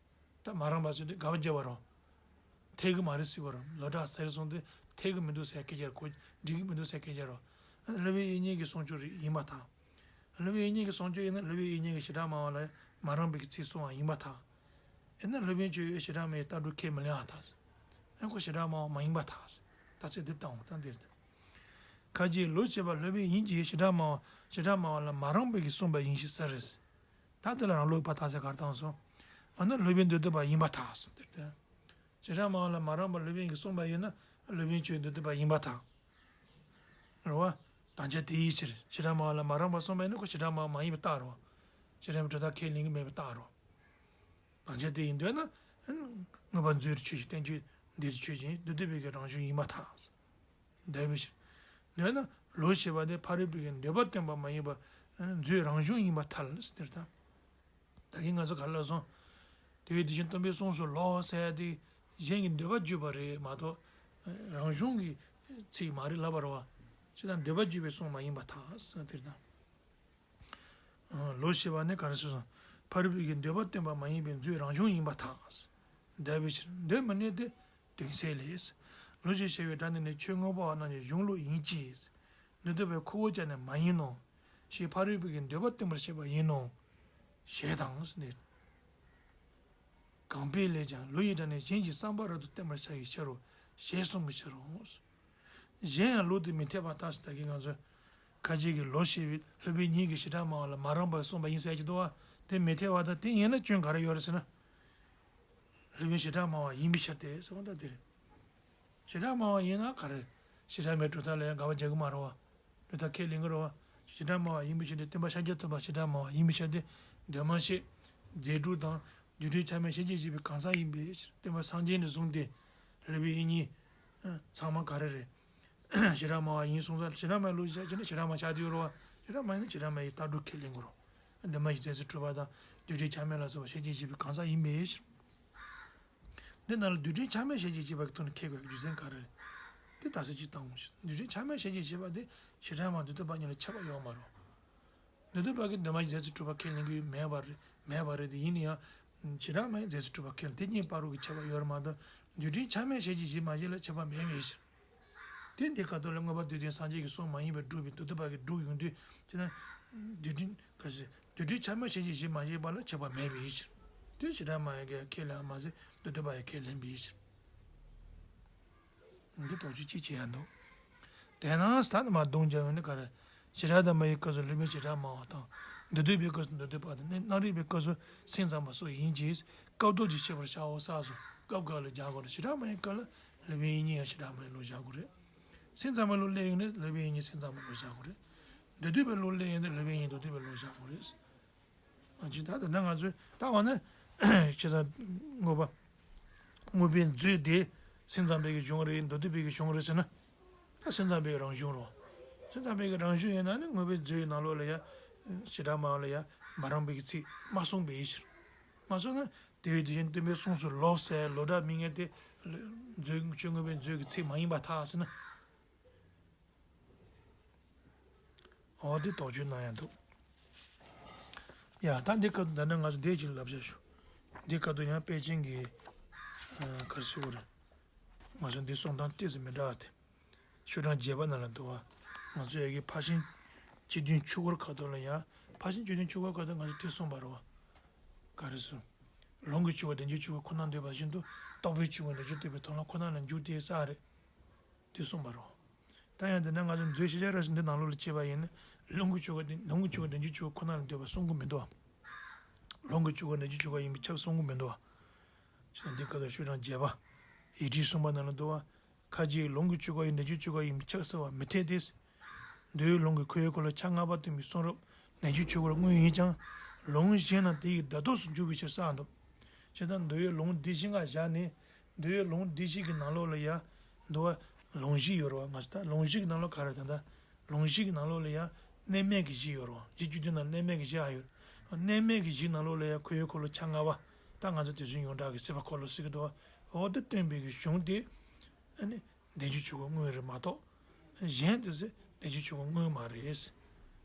ད་མ་རངས་པ་ཟེར་དུས་དགག་པ་བརྒྱབ་པ་རེད་བ། འཐད་གི་མ་རེད་ཟེར་བ་རེད། ལོ་གྲགས་ཟེར་སོང་དུས་འཐད་གི་མི་འདུག་ཟེར་སྐད་ཆ་རེད། གོ་འགྲིག་གི་མི་འདུག་ཟེར་སྐད་ཆ་རེད་བ། སློབ་དཔོན་དབྱིག་གཉེན་གྱི་གསུང་ཆོས་རེད་ཡིན་པར་ཐལ། སློབ་དཔོན་དབྱིག་གཉེན་གྱི་གསུང་ཆོས་ཡིན་ན་སློབ་དཔོན་དབྱིག་གཉེན་གྱིས་བྱེ་བྲག་སྨྲ་བ་ལ་མ་རངས་པའི་ཚིག་གསུངས་པ་ཡིན་པར་ཐལ། ཡིན་ན་སློབ་དཔོན་ཁྱོད་བྱེ་བྲག་སྨྲ་བའི་ལྟ་གྲུབ་ཁས་མི་ལེན་པར་ཐལ། ཨེ་ཁོ་བྱེ་བྲག་སྨྲ་བ་མ་ཡིན་པར་ཐལ། ད་ཚིག་འདི་བཏང་བ་ད་འདིར། ཁ་ཅིག་ལོ་ཞེས་པ་སློབ་དཔོན་ཉིད་ཀྱིས་བྱེ་བྲག་སྨྲ་བ། བྱེ་བྲག་སྨྲ་བ་ལ་མ་རངས་པའི་གི་གསུངས་པ་ཡིན་ཞེས་ཟེར། ད་འདི་ལ་རང་ལུགས་པ་ཐལ་ཟེར་ག་རེ་བཏང་སོང་། འོ་ན་སློབ་དཔོན་འདུས་བསྡུས་པ་ཡིན་པར་ཐལ་ཟེར་འདིར་ཏེ། བྱེ་བྲག་སྨྲ་བ་ལ་མ་རངས་པ་སློབ་དཔོན་གྱིས་གསུངས་པ་ཡིན་ན་སློབ་དཔོན་ཁྱོད་འདུས་བསྡུས་པ་ཡིན་པར་ཐལ། རེད་བ། དམ་བཅའ་དེའི་ཕྱིར་བྱེ་བྲག་སྨྲ་བ་ལ་མ་རངས་པ་གསུངས་པ་ཡིན་ན་ཁོ་བྱེ་བྲག་སྨྲ་བ་མ་ཡིན་པའི་རྟགས་རེད་བ། བྱེ་བྲག་སྨྲ་བའི་གྲུབ་མཐའ་ཁས་ལེན་གྱི་མེད་པའི་རྟགས་རེད་བ། དམ་བཅའ་དེ་ཡིན་འདོད་ན། མངོན་པ་མཛོད་དུ་ཆོས་ཅན། བསྟན་བཅོས་འདིར་ཆོས་ཅན། འདུས་བསྡུས་པའི་གི་རང་བྱུང་ཡིན་པར་ཐལ། འདོད་པའི་ཕྱིར། འདོད་ན་ལོ་ཞེས་པ་དེ་ཕ་རོལ་པོའི་གི་འདོད་པ་སྟོན་པ་མ་ཡིན་པ་མཛོད་རང་བྱུང་ཡིན་པར་ཐལ་ཟེར་ད། ད་གིན་ང་ཚོ་ག་རེ་ལབ་སོང་། དེ་བས་དེ་བཞིན་སྟོན་པས་གསུངས་སོ་ལོ་ཟེར་ཡ་དེ་གཞན་གྱི་འདོད་པ་བརྗོད་པ་རེད་མ་གཏོགས། རང་བྱུང་གི་ཚིག་མ་རེད་ལབ་པ་རེད་བ། ཅི་ལྟར་འདོད་པ་བརྗོད་པའི་གསུང་མ་ཡིན་པར་ཐལ་ཟེར་དེ་ད། ལོ་ཞེས་པ་ནི་ག་རེ་ཟེར་སོང་། ཕ་རོལ་པོའི་གི་འདོད་པ་སྟོན་པ་མ་ཡིན་པའི་མཛོད་རང་བྱུང་ཡིན་པར་ཐལ། འདོད་པའི་ཕྱིར། འདོད་མི་ནུས་ཏེ། དོན་གསལ་ལས། ལོ་ཞེས་བྱ་བའི་སྒྲ་འདི་ནི་ཆོས་མངོན་པ་བ་རྣམས་ཀྱི་གཞུང་ལུགས་ཡིན་གྱི། འདུས་བསྡུས་པའི་ཁུ་བོ་ཅན་ནི་མ་ཡིན་ནོ། ཞེས་ཕ་རོལ་པོ་གི་འདོད་པ་བསྟན་པར་བྱེད་པ་ཡིན་ནོ། ཞེས་དང་ཟེར་ནས། གང་འཕེལ་ལས་ཀྱང་ལུས་ཡི་དགྲ་ནི་གཞན་གྱི་བསམ་པ་རབ་ཏུ་བསྟན་པར་བྱ་བའི་ཕྱིར་རོ། ཞེས་གསུངས་པའི་ཕྱིར་རོ། གཞན་ཡང་ལུགས་དེ་མི་འཐད་པ་ལྟར་ཟེར་ད་གིན་ང་ཚོས་ཁ་ཅིག་གིས་ལོ་ཤེས་པའི་སློབ་དཔོན་ཉིད་ཀྱིས་བྱེ་བྲག་སྨྲ་བ་ལ་མ་རངས་པར་གསུངས་པ་ཡིན་ཟེར་གྱི་འདུག་བ། དེ་མི་འཐད་པ་དང་དེ་ཡིན་ན་སྐྱོན་ག་རེ་ཡོད་རེད་ཟེར་ན། སློབ་དཔོན་བྱེ་བྲག་སྨྲ་བ་ཡིན་པའི་ཕྱིར་ཏེ་ཟེར་བ་ད་དེ་རེད། བྱེ་བྲག་སྨྲ་བ་ཡིན་ན་ག་རེ། བྱེ་བྲག་སྨྲའི་གྲུབ་མཐའ་ལ་ཡང་དགག་པ་རྒྱག་གི་མ་རེད་བ། གྲུབ་མཐའ་ཁས་ལེན་གི་རེད་བ། བྱེ་བྲག་སྨྲ་བ་ཡིན་པའི་ཕྱིར་ཏེ་སྟོན་པ་ཤཱཀྱ་ཐུབ་པ་བྱེ་བྲག་སྨྲ་བ་ཡིན་པའི་ཕྱིར་ཏེ། འདུས་མ་བྱས། རྫས་གྲུབ་དང་། རྫས་གྲུབ་ཆ་མེད་ཤེས་བྱེད་བྱེད་པའི་གང་ཟག་ཡིན་པའི་ཕྱིར་སྟོན་པ་སངས་རྒྱས་ནས་བཟུང་སྟེ། སློབ་དཔོན་དབྱིག་གཉེན། ཚང་མ་ག་རེ་རེད། བྱེ་བྲག་སྨྲ་བ་ཡིན་གསུངས་ས་བྱེ་བྲག་སྨྲ་བའི་ལུགས་བྱས་ན་བྱེ་བྲག་སྨྲ་ཆགས་བསྡད་ཡོད་རེད་བ། བྱེ་བྲག་སྨྲ་ཡིན་ན་བྱེ་བྲག་སྨྲ་ཡི་ལྟ་གྲུབ་ཁས་ལེན་དགོས་རེད། འདུས་མ་བྱས་རྫས་སུ་གྲུབ་པ་དང་རྫས་གྲུབ་ཆ་མེད་ལ་སོགས་པ་ཤེས་བྱེད་བྱེད་པའི་གང་ཟག་ཡིན་པའི་ཕྱིར། འདི་ནང་ལ་རྫས་གྲུབ་ཆ་མེད་ཤེས་བྱེད་བྱེད་པ་གི་ཐོག་ནས་ཁེགས་པའི་རྒྱུ་མཚན་ག་རེ་རེད། དེ་ད་གསལ་བྱེད་བཏང་ངོ་། རྫས་གྲུབ་ཆ་མེད་ཤེས་བྱེད་བྱེད་པ་དེ་བྱེ་བྲག་སྨྲ་འདུས་བསྡུས་པ་གཉིས་ལ་ཁྱད་པར་ཡོད་མ་རེད། འདུས་བསྡུས་པ་གིས་འདུས་མ་བྱས་རྫས་སུ་གྲུབ་པ་ཁས་ལེན་གྱི་མེད་པ་རེད། མེད་པ་རེད་དེ་ཡིན་ན་ཡང་། བྱེ་བྲག་སྨྲ་ཡིས་རྫས་སུ་གྲུབ་པ་ཁས་ལེན་དེ་གཉིས་བར་རོ་གི་ཁྱད་པར་ཡོད་རེད་མ་གཏོགས་རྫས་གྲུབ་ཆ་མེད་ཤེས་བྱེད་བྱེད་མ་བྱེད་ལ་ཁྱད་པར་མེད་པའི་ཕྱིར། དེ་འདི་ཁ་ཐོག་ལ་མངོན་པ་སྡེ་བདུན་སངས་རྒྱས་ཀྱི་གསུང་མ་ཡིན་པའི་སྒྲུབ་པའི་འདུས་བསྡུས་པ་གིས་སྒྲུབ་ཡོང་དུས་དེ་ན། རྫས་གྲུབ་ག་ཟེར་རྫས་གྲུབ་ཆ་མེད་ཤེས་བྱེད་བྱེད་མ་བྱེད་པ་ལ་ཁྱད་པར་མེད་པའི་ཕྱིར། དེ་བྱེ་བྲག་སྨྲ་ཡིས་ཁས་ལེན་པ་མ་ཟད་འདུས་བསྡུས་པ་ཡིས་ཁས་ལེན་པའི་ཕྱིར། འདི་དོགས་གཅོད་ཅིག་བྱེད་ཡ་འདུག་དེས་ན་ས་ན་མ་གདོང་རྒྱག་ཡོང་ནི་ག་རེ། བྱེ་བྲག་དང་སྨྲ་བའི་སྐབས་སུ་ལུས་མེད་བྱེ་བྲག་སྨྲ་བ་དང་། འདུས་བསྡུས་པའི་སྐབས་སུ་འདུས་བསྡུས་པ་དང་རྣམ་རིག་པའི་སྐབས་སུ་སེམས་ཙམ་པ་སོགས་ཡིན་གྱི། སྐབས་ཐོག་ཅིག་ཤེས་པར་བྱའོ་ས་སོ། སྐབས་འགའ་ལ་སྦྱར་དགོས་རེད། བྱེ་བྲག་སྨྲ་བའི་སྐབས་ལ་སློབ་དཔོན་དབྱིག་གཉེན་ཡང་བྱེ་བྲག་སྨྲ་བའི་ལུགས་སྦྱར་དགོས་རེད། སེམས་ཙམ་པའི་ལུགས་སླེབས་ཡོང་ནས་སློབ་དཔོན་དབྱིག་གཉེན་སེམས་ཙམ་པའི་ལུགས་སྦྱར་དགོས་རེད། འདུས་བསྡུས་པའི་ལུགས་སླེབས་ཡོང་ནས་སློབ་དཔོན་དབྱིག་གཉེན་འདུས་བསྡུས་པའི་ལུགས་སྦྱར་དགོས་རེད། ཨ་ཅི་ད་ད་ནང་ང་ཚོས་ད་འོ་ན་བྱས་ཙང་དངོས་པོ། དངོས་པོའི་མཛོད་དེ་སེམས་ཙམ་པའི་གི་གཞུང་རེད་འདུས་བསྡུས་པའི་གི་གཞུང་རེད་ཟེར་ན། ད་སེམས་ཙམ་པའི་རང་གཞུང་རེད། སེམས་ཙམ་པའི་གི་རང་གཞུང་ཡིན་ན་ནི་དངོས་པོའི་མཛོད་ཀྱི་ནང་ལོགས་ལ་ཡ། བྱེ་བྲག་སྨྲ་བ་ལ་ཡ་མ་རངས་པའི་གི་ཚིག་མ་གསུངས་པའི་ཕྱིར། མ་གསུངས་ན་དེ་བས་དེ་བཞིན་སྟོན་པའི་གསུང་སུ་ལོག་ཟེར་ལོག་འདྲ་མི་ངན་དེ། མཛོད་ཆོས་དངོས་པོའི་མཛོད་ཀྱི་ཚིག་མ་ཡིན་པར་ཐལ་ཟེར་ན། འོ་དེ་དོགས་གཅོད་གནང་ཡ་འདུག་ཡ་ད་འདི་སྐབས་ད་ནི་ང་ཚོ་འདི་ཅིག་ལབ་བྱ་ཞུ། འདི་སྐབས་དུ་ཡང་པཎ་ཆེན་གྱི། ག་རེ་ཟེར་དགོས་རེད། ང་ཚོ་འདི་གསུང་སྟངས་ཏོག་ཙམ་མི་འདྲ་བ་དེ། ཤོག་གྲངས་བརྒྱད་པ་ནང་ལ་འདུག་བ། ང་ཚོ་ཡ་གི་ཕར་ཕྱིན་བཅུ་བདུན་ཆོས་འཁོར་ཁ་ཐོག་ལ་ཡ། ཕར་ཕྱིན་བཅུ་བདུན་ཆོས་འཁོར་ཁ་ཐོག་ང་ཚོ་དེ་གསུངས་པ་རེད་བ། ག་རེ་ཟེར། ལོངས་སྐུའི་ཆོས་སྐུ་བདེན་བཞིའི་ཆོས་སྐུ་ཁོ་ན་འདོད་པ་བཞིན་དུ་རྟོག་པའི་ཆོས་སྐུ་རྣལ་འབྱོར་རྟོགས་པའི་མཐོང་ལམ་ཁོ་ན་ལ་འཇུག་སྟེ་ས་རེད། དེ་གསུངས་པ་རེད། ད་ཡང་དེ་ན་ང་ཚོ་མཛོད་ཤེས་བྱ་ར་ཞིག་འདི་ནང་ལོགས་ལ་བྱས་པ་ཡིན་ན་ལོངས་སྐུའི་ཆོས་སྐུ་དེ་ལོངས་སྐུའི་ཆོས་སྐུ་བདེན་བཞིའི་ཆོས་སྐུ་ཁོ་ན་ལ་འདོད་པ་གསུང་གི་མི་འདུག་ལོངས་སྐུའི་ཆོས་སྐུ་བདེན་བཞིའི་ཆོས་སྐུ་ཡིན་པས་ཁྱབ་གསུང་གི་མི་འདུག་ཞེས་འདི་སྐབས་དུ་ཤོག་གྲངས་བརྒྱད་པ། ཡིག་བྲིས་གསུམ་པ་ནང་ལ་འདུག་བ། ཁ་ཅིག་ལོངས་སྐུའི་ཆོས་སྐུ་ཡང་བདེན་བཞིའི་ཆོས་སྐུ་ཡིན་པས་ཁྱབ་ཟེར་བ་མི་འཐད་དེ། འདོད་ཡུལ་ལོངས་སྐུའི་ཁོ་བོའི་འཁོར་ལོ་ཆ་ལྔ་པ་སྟོན་པའི་གསུང་རབ་བདེན་བཞིའི་ཆོས་སྐུ་དངོས་ཡིན་ཀྱང་། ལོངས་གཞན་རྣམས་དེ་ཡི་བརྡ་རྟོག་སུ་འཇུག་པའི་ཕྱིར་གསུངས་འདུག་བྱས་ཙང་འདོད་ཡུལ་ལོངས་སྡེ་བཞི་ལྔ་བཞག་ནས། འདོད་ཡུལ་ལོངས་སྡེ་བཞི་གི་ནང་ལོགས་ལ་ཡ། འདུག་བ། ལོངས་བཞི་ཡོད་རེད་བ། ང་ཚོ་ད་ལོངས་བཞི་གི་ནང་ལོགས་ག་རེ་ད་ལྟ། ལོངས་བཞི་གི་ནང་ལོགས་ལ་ཡ། གནས་མལ་གྱི་བཞི་ཡོད་རེད་བ། གཞི་བཅུ་བདུན་ནང་གནས་མལ་གྱི་བཞི་ཨ་ཡོད། གནས་མལ་གྱི་བཞི་ནང་ལོགས་ལ་ཡ་ཁོ་བོའི་འཁོར་ལོ་ཆ་ལྔ་པ། ད་ང་ཚོ་དེ་བཞིན་ཡོངས་གྲགས་ཀྱི་སྲིད་པ་འཁོར་ལོ་ཟེར་གི་འདུག་བ། འོ་དེ་སྟོན་པའི་གི་གཞུང་དེ། ཨ་ནི། བདེན་བཞིའི་ཆོས་སྐུ་དངོས་རེད་མ་གཏོགས། གཞན་དེ་ཚོ་བདེན་བཞིའི་ཆོས་སྐུ་དངོས་མ་རེད། བྱས་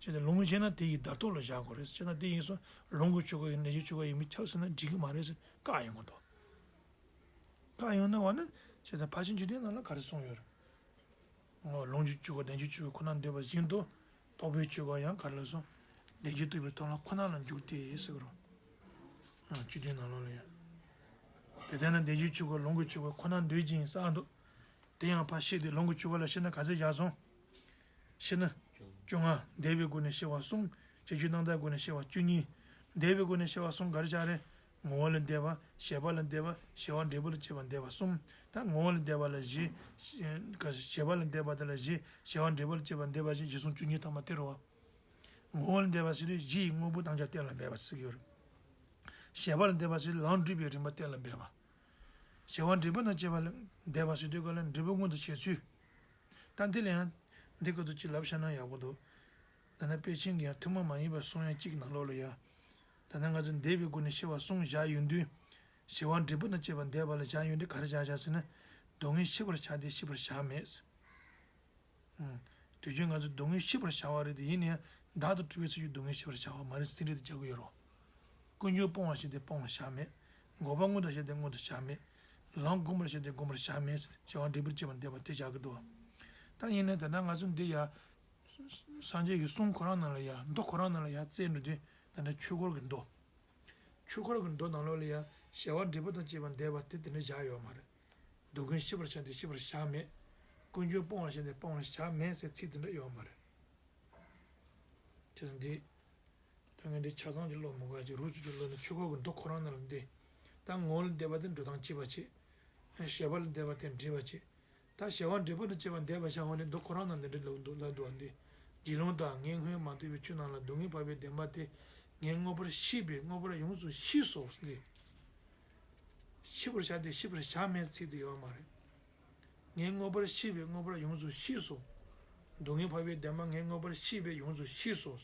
ཙང་ལོངས་གཞན་རྣམས་དེ་ཡི་བརྡ་རྟོག་ལ་བཞག་དགོས་རེད། བྱས་ཙང་དེ་ཡིན་སོང་ལོངས་སྐུའི་ཆོས་སྐུ་ཡང་བདེན་བཞིའི་ཆོས་སྐུ་ཡིན་པས་ཁྱབ་ཟེར་ན་འགྲིག་གི་མ་རེད་ཟེར་བཀག་ཡོང་གི་འདུག་བཀག་ཡོང་ན་འོ་ན་བྱས་ཙང་ཕར་ཕྱིན་བཅུ་བདུན་ནང་ལ་ག་རེ་གསུངས་ཡོད་རེད། ལོངས་སྐུའི་ཆོས་སྐུ་བདེན་བཞིའི་ཆོས་སྐུ་ཁོ་ན་འདོད་པ་བཞིན་དུ། རྟོག་པའི་ཆོས་སྐུ་ཡང་ག་རེ་ལ་སོང་། བདེན་བཞིའི་རྟོག་པའི་མཐོང་ལམ་ཁོ་ན་ལ་འཇུག་སྟེ་ཟེར་གི་རེད། བཅུ་བདུན་ནང་ལོགས་ལ་ཡང་། དེ་ལྟར་ན་བདེན་བཞིའི་ཆོས་སྐུ་ལོངས་སྐུའི་ཆོས་སྐུ་ཁོ་ན་འདོད་ཅིང་གསུངས་འདུག་དེ་ཡང་ཕར་བཤད་དེ་ལོངས་སྐུའི་ཆོས་སྐུ་ལ་བཤད་ན་ག་ཚོད་བཞག་སོང་། བཤད་ན། བཅོ་ལྔ། འདས་པའི་སྒོ་ནས་བཤད་པ་གསུམ། ཕྱིས་འབྱུང་རྣམ་དག་སྒོ་ནས་བཤད་པ་བཅུ་གཉིས། འདས་པའི་སྒོ་ནས་བཤད་པ་གསུམ་ག་རེ་བཞག་རེད། ངོ་བོ་ལས་འདས་པ། བྱས་པ་ལས་འདས་པ། བྱ་བ་འབྲས་བུ་ལ་སྐྱེས་པ་འདས་པ་གསུམ། ད་ངོ་བོ་ལས་འདས་པ་ལ་བཞི། བྱས་པ་ལས་འདས་པ་དེ་ལ་བཞི། བྱ་བ་འབྲས་བུ་ལ་སྐྱེས་པ་འདས་པ་བཞི། བཞི་གསུམ་བཅུ་གཉིས་ཐམ་པ་དེ་རེད་བ། ངོ་བོ་ལས་འདས་པ་ཟེར་དུས་གཞི་ཡི་དངོས་པོ་རྣམ་གཞག་གཏན་ལ་འབེབས་པ་ཟེར་གྱི་ཡོད་རེད། བྱས་པ་ལས་འདས་པ་ཟེར་དུས་ལམ་སྒྲིབ་པའི་རིམ་པ་གཏན་ལ་འབེབས་པ། བྱ་བ་འབྲས་བུ་རྣམས་སྐྱེས་པ་ལས་འདས་པ་ཟེར་དུས་ག་ལ་འབྲས་བུ་མངོན་དུ་བྱེད་ཚུལ། ད་འདི་ལ་ཡང་། འདི་སྐབས་དུ་ཅིག་ལབ་བཞག་ན་ཡག་པོ་འདུག་ད་ནི་པཎ་ཆེན་གྱི་ཡང་ཐུན་མོང་མ་ཡིན་པའི་གསུང་ཡང་གཅིག་ནང་ལོགས་ལ་ཡང་། ད་ནི་ང་ཚོ་འདས་པའི་སྒོ་ནས་བཤད་པ་གསུམ་བཞག་ཡོང་དུས། བྱ་བ་འབྲས་བུ་རྣམས་སྐྱེས་པ་འདས་པ་ལ་བཞག་ཡོང་དུས་ག་རེ་བཞག་བཞག་ཟེར་ན། སྡུག་བསྔལ་ཤེས་པར་བྱ་སྟེ་ཤེས་པར་བྱར་མེད། ཨང་། དུས་རྒྱུན་ང་ཚོས་སྡུག་བསྔལ་ཤེས་པར་བྱ་བ་རེད་དེ་ཡིན་ན་ཡང་བདག་ཏུ་གྲུབ་པའི་ཚུལ་གྱིས་སྡུག་བསྔལ་ཤེས་པར་བྱ་བ་མ་རེད་ཟེར་ཟིན་བྲིས་དེ་རྒྱག་གི་ཡོད་རེད། ཀུན་འབྱུང་སྤོང་བར་བྱེད་དེ་སྤོང་བར་བྱར་མེད། འགོག་པ་མངོན་དུ་བྱེད་དེ་མངོན་དུ་བྱར་མེད། ལམ་བསྒོམ་པར་བྱེད་དེ་བསྒོམ་པར་བྱར་མེད་ཟེར་བྱ་བ་འབྲས་བུར་སྐྱེས་པ་འདས་པ་དེ་བཞག་གི་འདུག་ད་ཡིན་ན་ད་ལྟ་ང་ཚོ་འདི་ཡ། སངས་རྒྱས་ཀྱི་གསུང་ཁོ་རང་ནང་ལ་ཡ་མདོ་ཁོ་རང་ནང་ལ་ཡ་བཙལ་འགྲོ་དུས་ད་ལྟ་ཆོས་འཁོར་གྱི་མདོ། ཆོས་འཁོར་གྱི་མདོ་ནང་ལོགས་ལ་ཡ་བྱ་བ་འབྲས་བུ་དང་བཅས་པ་འདས་པ་དེ་དེ་འདྲ་བཞག་ཡོད་མ་རེད། སྡུག་བསྔལ་ཤེས་པར་བྱ་སྟེ་ཤེས་པར་བྱ་མེད། ཀུན་འབྱུང་སྤང་བར་བྱ་སྟེ་སྤང་བར་བྱ་མེད་ཟེར་ཚིག་དེ་འདྲ་ཡོད་མ་རེད། བྱས་ཙང་འདི། ད་ངས་འདི་ཆ་ཚང་གཅིག་ཀློག་མི་དགོས་ཀྱི་རུ་ཚུ་གཅིག་ཀློག་ནས་ཆོས་འཁོར་གྱི་མདོ་ཁོ་རང་ནང་ལ་འདི། ད་ངོ་བོ་ལས་འདས་པ་དེ་འགྲོ་སྟངས་གཅིག་པ་བྱེད། བྱ་བ་ལས་འདས་པ་དེ་འདྲེས་པ་བྱེད། ད་བྱ་བ་འབྲས་བུ་དང་བཅས་པ་འདས་པ་བཞག་འོང་ནས་མདོ་ཁོ་རང་ནང་འདི་འདྲ་ལབ་འདུག་ལབ་འདུག་ཨ། འདི། དགེ་སློང་དག། ངས་སྔོན་མ་ཐོས་པའི་ཆོས་རྣམས་ལ་སྡུག་བསྔལ་འཕགས་པའི་བདེན་པ་དེ་ངས་མངོན་པར་ཤེས་པས་མངོན་པར་ཡོངས་སུ་ཤེས་སོ། འདི། ཤེས་པར་བྱ་སྟེ་ཤེས་པར་བྱ་མེད་ཚིག་དེ་ཡོད་མ་རེད། ངས་མངོན་པར་ཤེས་པས་མངོན་པར་ཡོངས་སུ་ཤེས་སོ། སྡུག་བསྔལ་འཕགས་པའི་བདེན་པ་ངས་མངོན་པར་ཤེས་པས་ཡོངས་སུ་ཤེས་སོ།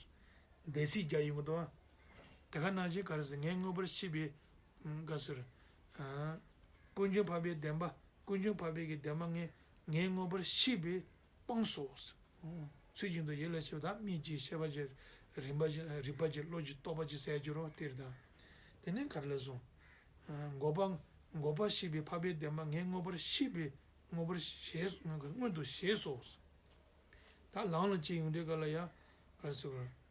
འདས་ཚིག་རྒྱག་ཡོང་གི་འདུག་ཨ། དེ་ག་ནང་བཞིན་ག་རེ་ཟེར་ངས་མངོན་པར་ཤེས་པས། ག་ཟེར། ཀུན་འབྱུང་འཕགས་པའི་བདེན་པ། ཀུན་འབྱུང་འཕགས་པའི་གི་བདེན་པ་ངས་ངས་མངོན་པར་ཤེས་པས་སྤངས་སོ། ཚུལ་བཞིན་དུ་ཡིད་ལ་བྱེད་པ་དང་མིག་གཅིག་ཤེས་པ་གཅིག་རིག་པ་གཅིག་རིག་པ་གཅིག་བློ་གཅིག་རྟོག་པ་གཅིག་ཟེར་རྒྱུ་རོ་དེར་དང་། དེ་ནས་ག་རེ་ལ་སོང་། འགོག་པ། འགོག་པ་ཤེས་པའི་འཕགས་པའི་བདེན་པ་ངས་མངོན་པར་ཤེས་པས་མངོན་པར་ཤེས་མངོན་དུ་ཤེས་སོ། ད་ལམ་ལ་སྐྱེ་ཡོང་དུས་ག་ལ་ཡ། ག་རེ་ཟེར་དགོས།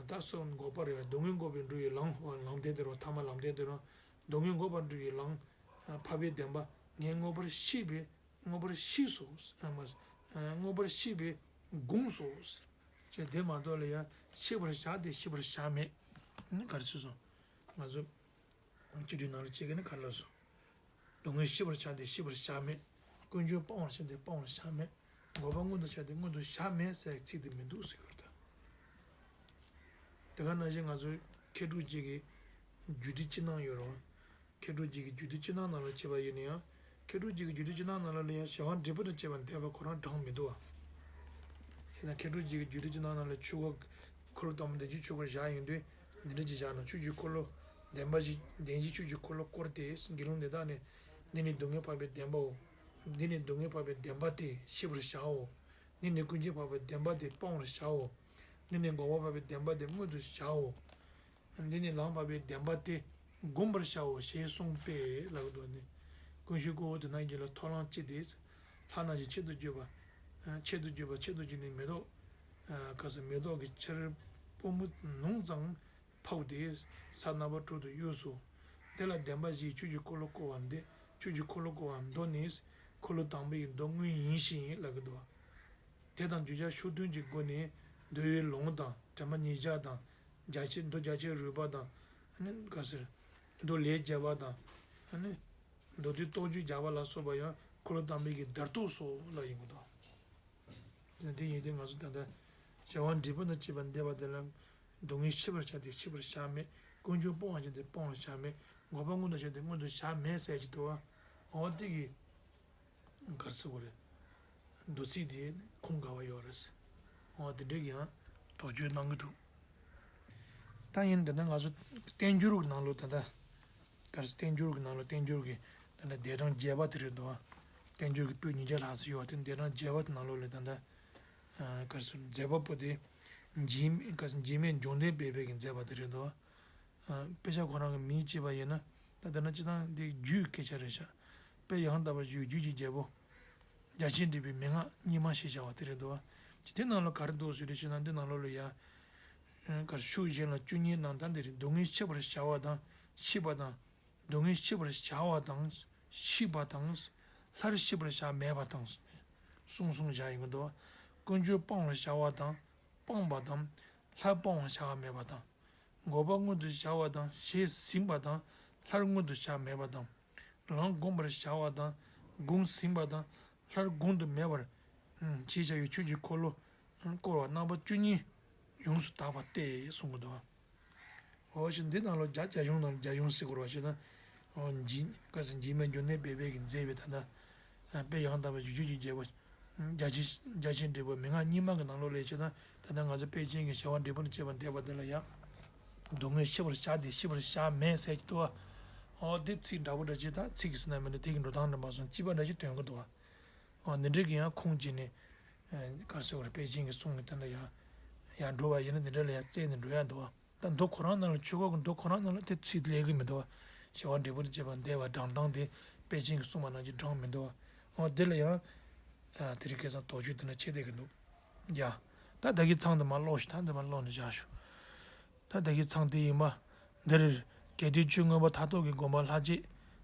ད་སོ་འགོག་པ་རེད་བ། སྡུག་བསྔལ་འགོག་པའི་འགྲོ་བའི་ལམ་ལམ་བདེན་དེ་རེད་བ། ཐ་མ་ལམ་བདེན་དེ་རེད་བ། སྡུག་བསྔལ་འགོག་པར་འགྲོ་བའི་ལམ། འཕགས་པའི་བདེན་པ་ངས་མངོན་པར་ཤེས་པས་མངོན་པར་ཤེས་སོ། མངོན་པར་ཤེས་པས་བསྒོམས་སོ། ཅེས་དེ་མ་གཏོགས་ལ་ཡ་ཤེས་པར་བྱ་སྟེ་ཤེས་པར་བྱ་མེད། ག་རེ་ཟེར་སོང་། ང་ཚོ། སྤྱི་འཐུས་ནང་ལ་བྱེད་མཁན་ནི་ག་རེ་ལབ་སོང་། སྡུག་བསྔལ་ཤེས་པར་བྱ་སྟེ་ཤེས་པར་བྱ་མེད། ཀུན་འབྱུང་སྤང་བར་བྱ་སྟེ་སྤང་བར་བྱ་མེད། འགོག་པ་མངོན་དུ་བྱ་སྟེ་མངོན་དུ་བྱ་མེད་ཟེར་ཚིག་དེ་མི་འདུག་ཟེར་གྱི་ཡོད་རེད་ད། དེ་ག་ནང་བཞིན་ང་ཚོའི་མཁས་གྲུབ་རྗེ་གི་རྒྱུད་སྡེ་སྤྱི་སྣང་ཡོད་རེད་བ། མཁས་གྲུབ་རྗེ་གི་རྒྱུད་སྡེ་སྤྱི་སྣང་ནང་ལ་བྱས་པ་ཡིན་ན་ཡང་། མཁས་གྲུབ་རྗེ་གི་རྒྱུད་སྡེ་སྤྱི་སྣང་ནང་ལ་ལ་ཡང་བྱ་བ་འབྲས་བུ་དང་བཅས་པ་འདས་པ་ཁོ་རང་བགྲངས་མི་འདུག་བ། དེས་ན་མཁས་གྲུབ་རྗེ་གི་རྒྱུད་སྡེ་སྤྱི་སྣང་ནང་ལ་ཆོས་འཁོར་འཁོར་ལོ་དང་པོ་བདེན་བཞིའི་ཆོས་འཁོར་བཞག་ཡོང་དུས་འདི་འདྲ་ཅིག་བཞག་ན། ཆོས་ཀྱི་འཁོར་ལོ་བདེན་པ་བཞི་བདེན་བཞིའི་ཆོས་ཀྱི་འཁོར་ལོ་བསྐོར་ཏེ། དགེ་སློང་དེ་དག་ནི་འདི་ནི་སྡུག་བསྔལ་འཕགས་པའི་བདེན་པའོ། འདི་ནི་སྡུག་བསྔལ་འཕགས་པའི་བདེན་པ་སྟེ་ཤེས་པར་བྱའོ། འདི་ནི་ཀུན་འབྱུང་འཕགས་པའི་བདེན་པ་སྟེ་སྤང་བར་བྱའོ། འདི་ནི་འགོག་པ་འཕགས་པའི་བདེན་པ་སྟེ་མངོན་དུ་བྱའོ། འདི་ནི་ལམ་འཕགས་པའི་བདེན་པ་སྟེ་བསྒོམ་པར་བྱའོ་ཞེས་གསུངས་པས་ལབ་ཀྱི་འདུག་ནི། ཀུན་གཞི་ཀུན་འོད་དེ་ནང་གི་ལ་ཐོ་རངས་ཅི་སྟེ། ལྷ་རྣམས་ཀྱི་ཆེད་དུ་བརྗོད་པ། ཆེད་དུ་བརྗོད་པ་ཆེད་དུ་བརྗོད་ནི་མེ་ཏོག་ག་ས་མེ་ཏོག་གི་ཆར་སྤུ་མོ་ནུབ་ཙམ་ཕབ་སྟེ་ས་རྣམ་པ་དྲུག་ཏུ་གཡུགས་སོ། དེ་ལ་བདེན་པ་བཞིས་ཆོས་ཀྱི་འཁོར་ལོ་བསྐོར་བ་འདི་ཆོས་ཀྱི་འཁོར་ལོ་བསྐོར་བ་མདོ་ནི་འཁོར་ལོ་དང་པོའི་མདོ་དངོས་ཡིན་ཞེས་ལབ་ཀྱི་འདུག་དེ་དང་བརྗོད་བྱ་ཕྱོགས་མཐུན་གྱི་སྒོ་ནས་འདུལ་བའི་ལུང་དང་དྲི་མ་ཉེར་བརྒྱད་དང་རྒྱ་ཆེར་མདོ་རྒྱ་ཆེར་རོལ་པ་དང་། ཨ་ནི་ག་ཟེར། མདོ་ལས་རྒྱས་པ་དང་། ཨ་ནི་མདོ་སྡེ་རྟོགས་བརྗོད་རྒྱས་པ་ལ་སོགས་པ་ཡང་འཁོར་ལོ་དང་པོའི་གི་བརྡ་རྟོག་སོགས་ལ་ཡིན་པ་དང་། དེ་ཡིན་དུས་ང་ཚོ་ད་ལྟ་བྱ་བ་འབྲས་བུ་དང་བཅས་པ་འདས་པ་དེ་ལ་སྡུག་བསྔལ་ཤེས་པར་བྱ་སྟེ་ཤེས་པར་བྱ་མེད། ཀུན་འབྱུང་སྤོང་བར་བྱ་སྟེ་སྤོང་བར་བྱ་མེད། འགོག་པ་མངོན་དུ་བྱ་སྟེ་མངོན་དུ་བྱ་མེད་ཟེར་གྱི་འདུག་བ། འོ་དེ་གི་ག་རེ་ཟེར་དགོས་རེད། མདོ་ཚིག་དེ་ཁུངས་འགལ་བ་ཡོད་རེད། འོ་དེ་འདྲའི་གི་ཡང་དོགས་གཅོད་གནང་གི་འདུག་ད་ཡིན་ད་ལྟ་ང་ཚོ་བསྟན་འགྱུར་གྱི་ནང་ལོགས་ད་ལྟ་ག་རེ་བསྟན་འགྱུར་གྱི་ནང་ལོགས་བསྟན་འགྱུར་གྱི་ད་ལྟ་སྡེ་གྲངས་བརྒྱད་པ་དེ་རེད་འདུག་བ། བསྟན་འགྱུར་གྱི་པོད་ཉིས་བརྒྱ་ལྷག་ཙམ་ཡོད་བ། དེ་སྡེ་གྲངས་བརྒྱད་པ་དེ་ནང་ལོགས་ལ་ད་ལྟ་ག་རེ་ཟེར་མཛད་པ་པོ་དེ་འཇིགས་མེད་ག་རེ་ཟེར་འཇིགས་མེད་འབྱུང་ལྡན་སྦས་པའི་གི་མཛད་པ་དེ་རེད་འདུག་བ། དཔེ་ཆ་ཁོ་རང་གི་མིང་བྱས་པ་ཡིན་ན་ད་ལྟ་ན་སྤྱིར་བཏང་འདི་རྒྱུད་སྐད་ཆ་རེད་ཤག་དཔེ་ཡང་དག་པར་བཞུགས་རྒྱུད་ཀྱི་རྒྱལ་པོ། རྒྱ་ཆེར་འགྲེལ་པའི་མན་ངག་རྙིང་མ་ཞེས་བྱ་བ་དེ་རེད་འདུག་བ། ཅི་དེ་ནང་ལ་ག་རེ་འདུག་ཟེར་དུས་ཕྱི་ནང་འདི་ནང་ལོགས་ལ་ཡ། གར་ཤུགས་གཞན་ལ་བཅུ་གཉིས་ནང་ད་འདི་རེད། སྡུག་བསྔལ་ཤེས་པར་བྱ་བ་དང་ཤེས་པ་དང་། སྡུག་བསྔལ་ཤེས་པར་བྱ་བ་དང་ཤེས་པ་དང་། སླར་ཤེས་པར་བྱ་མེད་པ་དང་། གསུམ་གསུམ་བཞག་ཡོང་གི་འདུག་ཀུན་འབྱུང་སྤང་བར་བྱ་བ་དང་སྤངས་པ་དང་། སླར་སྤང་བར་བྱ་བ་མེད་པ་དང་། འགོག་པ་མངོན་དུ་བྱ་བ་དང་ཞེས་ཟིན་པ་དང་སླར་མངོན་དུ་བྱ་མེད་པ་དང་། ལམ་བསྒོམ་པར་བྱ་བ་དང་བསྒོམས་ཟིན་པ་དང་སླར་བསྒོམ་དུ་མེད་པར་ཞེས་བྱ་བའི་ཆོས་ཀྱི་འཁོར་ལོ་བསྐོར་བ་རྣམ་པ་བཅུ་གཉིས་ཡོངས་སུ་དག་པ་སྟེ་གསུངས་ཀྱི་འདུག་འོ་ཞེས་འདི་ནང་ལ་རྒྱ་རྒྱ་གཞུང་དང་རྒྱ་གཞུང་ཟེར་དགོས་རེད་བ། ཞེ་ན། འོ་འཇིགས་བཀའ་སྲིད་འཇིགས་མེད་འབྱུང་ལྡན་སྦས་པའི་གི་མཛད་པའི་ད་ལྟ། དཔེ་ཡང་དག་པའི་རྒྱུད་ཀྱི་རྒྱལ་པོ། རྒྱ་ཆེ་རྒྱ་ཆེར་འགྲེལ་པའི་མན་ངག་རྙིང་མ་གི་ནང་ལོགས་ལ་ཞེ་ན་ད་ལྟ་ང་ཚོ་དཔལ་ཆེན་གྱི་བྱ་བ་འབྲས་བུ་དང་བཅས་པ་འདས་པ་དེ་ལ་ཡང་། སྡུག་བསྔལ་ཤེས་པར་བྱ་སྟེ་ཤེས་པར་བྱ་མེད་ཟེར་གྱི་འདུག་བ། འོ་འདི་ཚིག་འདྲ་པོ་འདྲ་ཅིག་ད་ཚིག་གི་ཟེར་ན་མི་འདུག་དེ་གི་འགྲོ་སྟངས་འདྲ་མ་སོང་གཅིག་པ་འདྲ་ཅིག་སྟོན་གྱི་འདུག་བ། འོ་འདི་འདྲའི་གི་ཡང་ཁུངས་བྱས་ནས། ག་རེ་ཟེར་དགོས་རེད། དཔལ་ཆེན་གྱི་གསུང་གི་དེ་འདྲ་ཡང་། ཡང་འགྲོ་བ་ཡིན་ན་འདི་འདྲ་ལ་ཡང་བཙལ་ནས་འགྲོ་ཡ་འདུག་བ། ད་མདོ་ཁོ་རང་ནང་ལ་ཆོས་འཁོར་གྱི་མདོ་ཁོ་རང་ནང་ལ་དེ་ཚིག་སླེབས་ཀྱི་མི་འདུག་བ། བྱ་བ་འབྲས་བུ་དང་བཅས་པ་འདས་པ་བགྲང་སྟངས་དེ་དཔལ་ཆེན་གྱིས་གསུངས་པ་ནང་བཞིན་བགྲང་མི་འདུག་བ། འོ་དེ་ལ་ཡང་། དེ་རིང་ཁ་སང་དོགས་གཅོད་དེ་འདྲ་བྱེད་བསྡད་ཀྱི་འདུག་རྒྱ། ད་ད་གི་ཚང་འདི་མར་ཀློག་ཤིག་ད་འདི་མར་ཀློག་ནས་བཞག་ཤོག་ད་ད་གི་ཚང་དེ་ཡིན་པ། འདིར་གལ་ཏེ་ཆོས་མངོན་པ་མཐར་ཐུག་གི་དགོངས་པ་ལྷག་བཅས་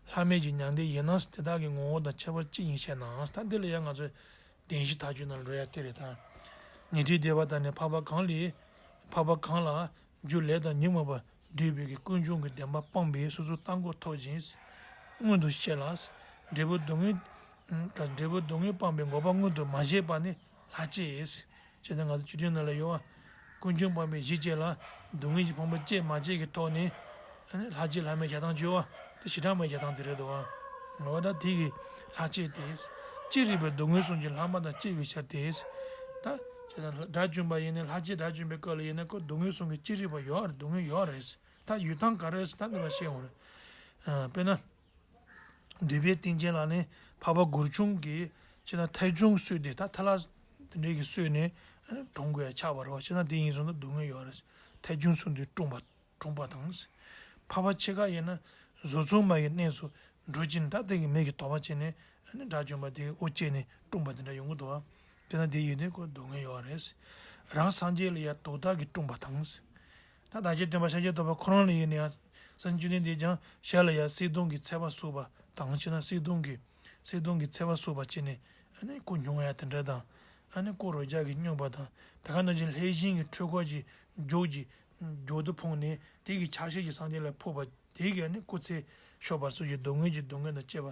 ལྷག་མེད་ཀྱི་མྱང་འདས་ཡིན་ན་དེ་དག་གི་ངོ་བོ་དང་ཁྱད་པར་ཅི་ཡིན་ཞེ་ན། ད་འདི་ལ་ཡང་ང་ཚོས་བདེན་བཞི་ཐག་གཅོད་ནང་འགྲོ་ཡ་དེ་རེད་ད། ཉན་ཐོས་སྡེ་པ་དག་ནི་འཕགས་པ་གང་ལས། འཕགས་པ་གང་ལ་རྒྱུ་ལས་དང་ཉོན་མོངས་པ་འདུས་པའི་ཀུན་འབྱུང་གི་བདེན་པ་སྤངས་པས་སོ་སོའི་ལྟ་མགོ་ཐོབ་ཅིང་། མངོན་དུ་བྱེད་ལ། འབྲས་བུ་སྡུག་བསྔལ། འབྲས་བུ་སྡུག་བསྔལ་སྤངས་པའི་འགོག་པ་མངོན་དུ་མ་བྱས་པ་ནི་ལྷག་བཅས། བྱས་ཙང་ང་ཚོ་བཅུད་བསྡུས་ནང་ལ་ཡོད་པ། ཀུན་འབྱུང་སྤངས་པའི་གཞི་བཅས་ལ་སྡུག་བསྔལ་གྱི་ཕུང་པོ་བཅས་མ་བཅས་ཀྱི་ཐོག་ནས། ལྷག་བཅས་ལྷག་མེད་རྒྱག་སྟངས་བརྗོད་པ་དེ་ཞེ་དྲག་མ་རྒྱག་སྟངས་དེ་རེད་འདུག་བ། འོ་ད་དེ་གི་ལྷག་བཅས་ཏེ། ཅི་རིགས་པའི་སྡུག་བསྔལ་གསུམ་གྱི་ལྷག་མ་དང་བཅས་པའི་ཕྱིར་ཏེ། ད་དགྲ་བཅོམ་པ་ཡིན་ནའི་ལྷག་བཅས་དགྲ་བཅོམ་པའི་སྐབས་ལ་ཡིན་ན་ཁོ་སྡུག་བསྔལ་གསུམ་གྱི་ཅི་རིགས་པ་ཡོད་རེད། སྡུག་བསྔལ་ཡོད་རེད། ད་ཡོད་སྟངས་ག་རེ་རེད་ད་འདི་མ་ཤེས་འོང་རེད། དཔེར་ན། འདུས་པའི་རྟེན་ཅན་ལ་ནི་འཕགས་པ་གུར་ཆུང་གིས་ཅི་ན་ཐལ་ཆུང་གསོལ་ཏེ་ད་ཐལ་ལ་དེ་འདྲའི་གི་གསོལ་ནས་གྲོང་དགོས་ཡ་ཆགས་པ་རེད་བ། ཅི་ན་དེ་ཡིན་སོང་ན་སྡུག་བསྔལ་ཡོད་རེད། ཐལ་ཆུང་གསོལ་ཏེ་གྲོངས་པ་གྲོངས་པ་དང་། འཕགས་པ་ཕྱེད་ཀ་ཡིན་ན་བཟོ་ཚོགས་མ་ཡི་གནས་སུ་འགྲོ་ཅི་ན་ད་དེ་གི་མེ་གི་དོགས་པ་བྱས་ནས་དགྲ་བཅོམ་པ་དེ་འོ་བཅད་ནས་གྲོངས་པ་དེ་འདྲ་ཡོང་གི་འདུག་བ། དེ་ན་དེ་ཡོད་ནས་ཁོ་སྡུག་བསྔལ་ཡོད་རེད། རང་སངས་རྒྱས་ལ་ཡ་དོ་བདག་གིས་བཀྲོངས་པ་དང་། ད་བདག་བསྐྱེད་སྟོན་པ་ཤཱཀྱ་ཐུབ་པ་ཁོ་རང་ལ་ཡིན་ན་ཡང་སངས་རྒྱས་བཅོམ་ལྡན་འདས་ཀྱང་ཞལ་ལ་ཡ་གསེར་སྡོང་གི་ཚད་པ་གསུངས་པ་དང་ཕྱིན་ན་གསེར་སྡོང་གི་གསེར་སྡོང་གི་ཚད་པ་གསུངས་པ་བྱས་ནས་ཨ་ནི་སྐུ་སྙུང་ཡ་དེ་འདྲ་དང་། ཨ་ནི་སྐུ་རོ་བརྒྱ་གིས་སྙུང་པ་དང་དེ་ག་ནང་བཞིན་ལྷས་བྱིན་གྱི་འཁྲུལ་འཁོར་གྱི་རྒྱུ་གི་རྒྱུ་དུ་ཕོངས་ནས་དེ་གི་ཆ་ཤས་ཀྱི་སངས་རྒྱས་ལ་ཕོག་པ་དེ་གི་ཨ་ནི་སྐུ་ཚེ་ཤོར་བ་སོགས་ཀྱི་སྡུག་བསྔལ་གྱི་སྡུག་བསྔལ་དང་བཅས་པ་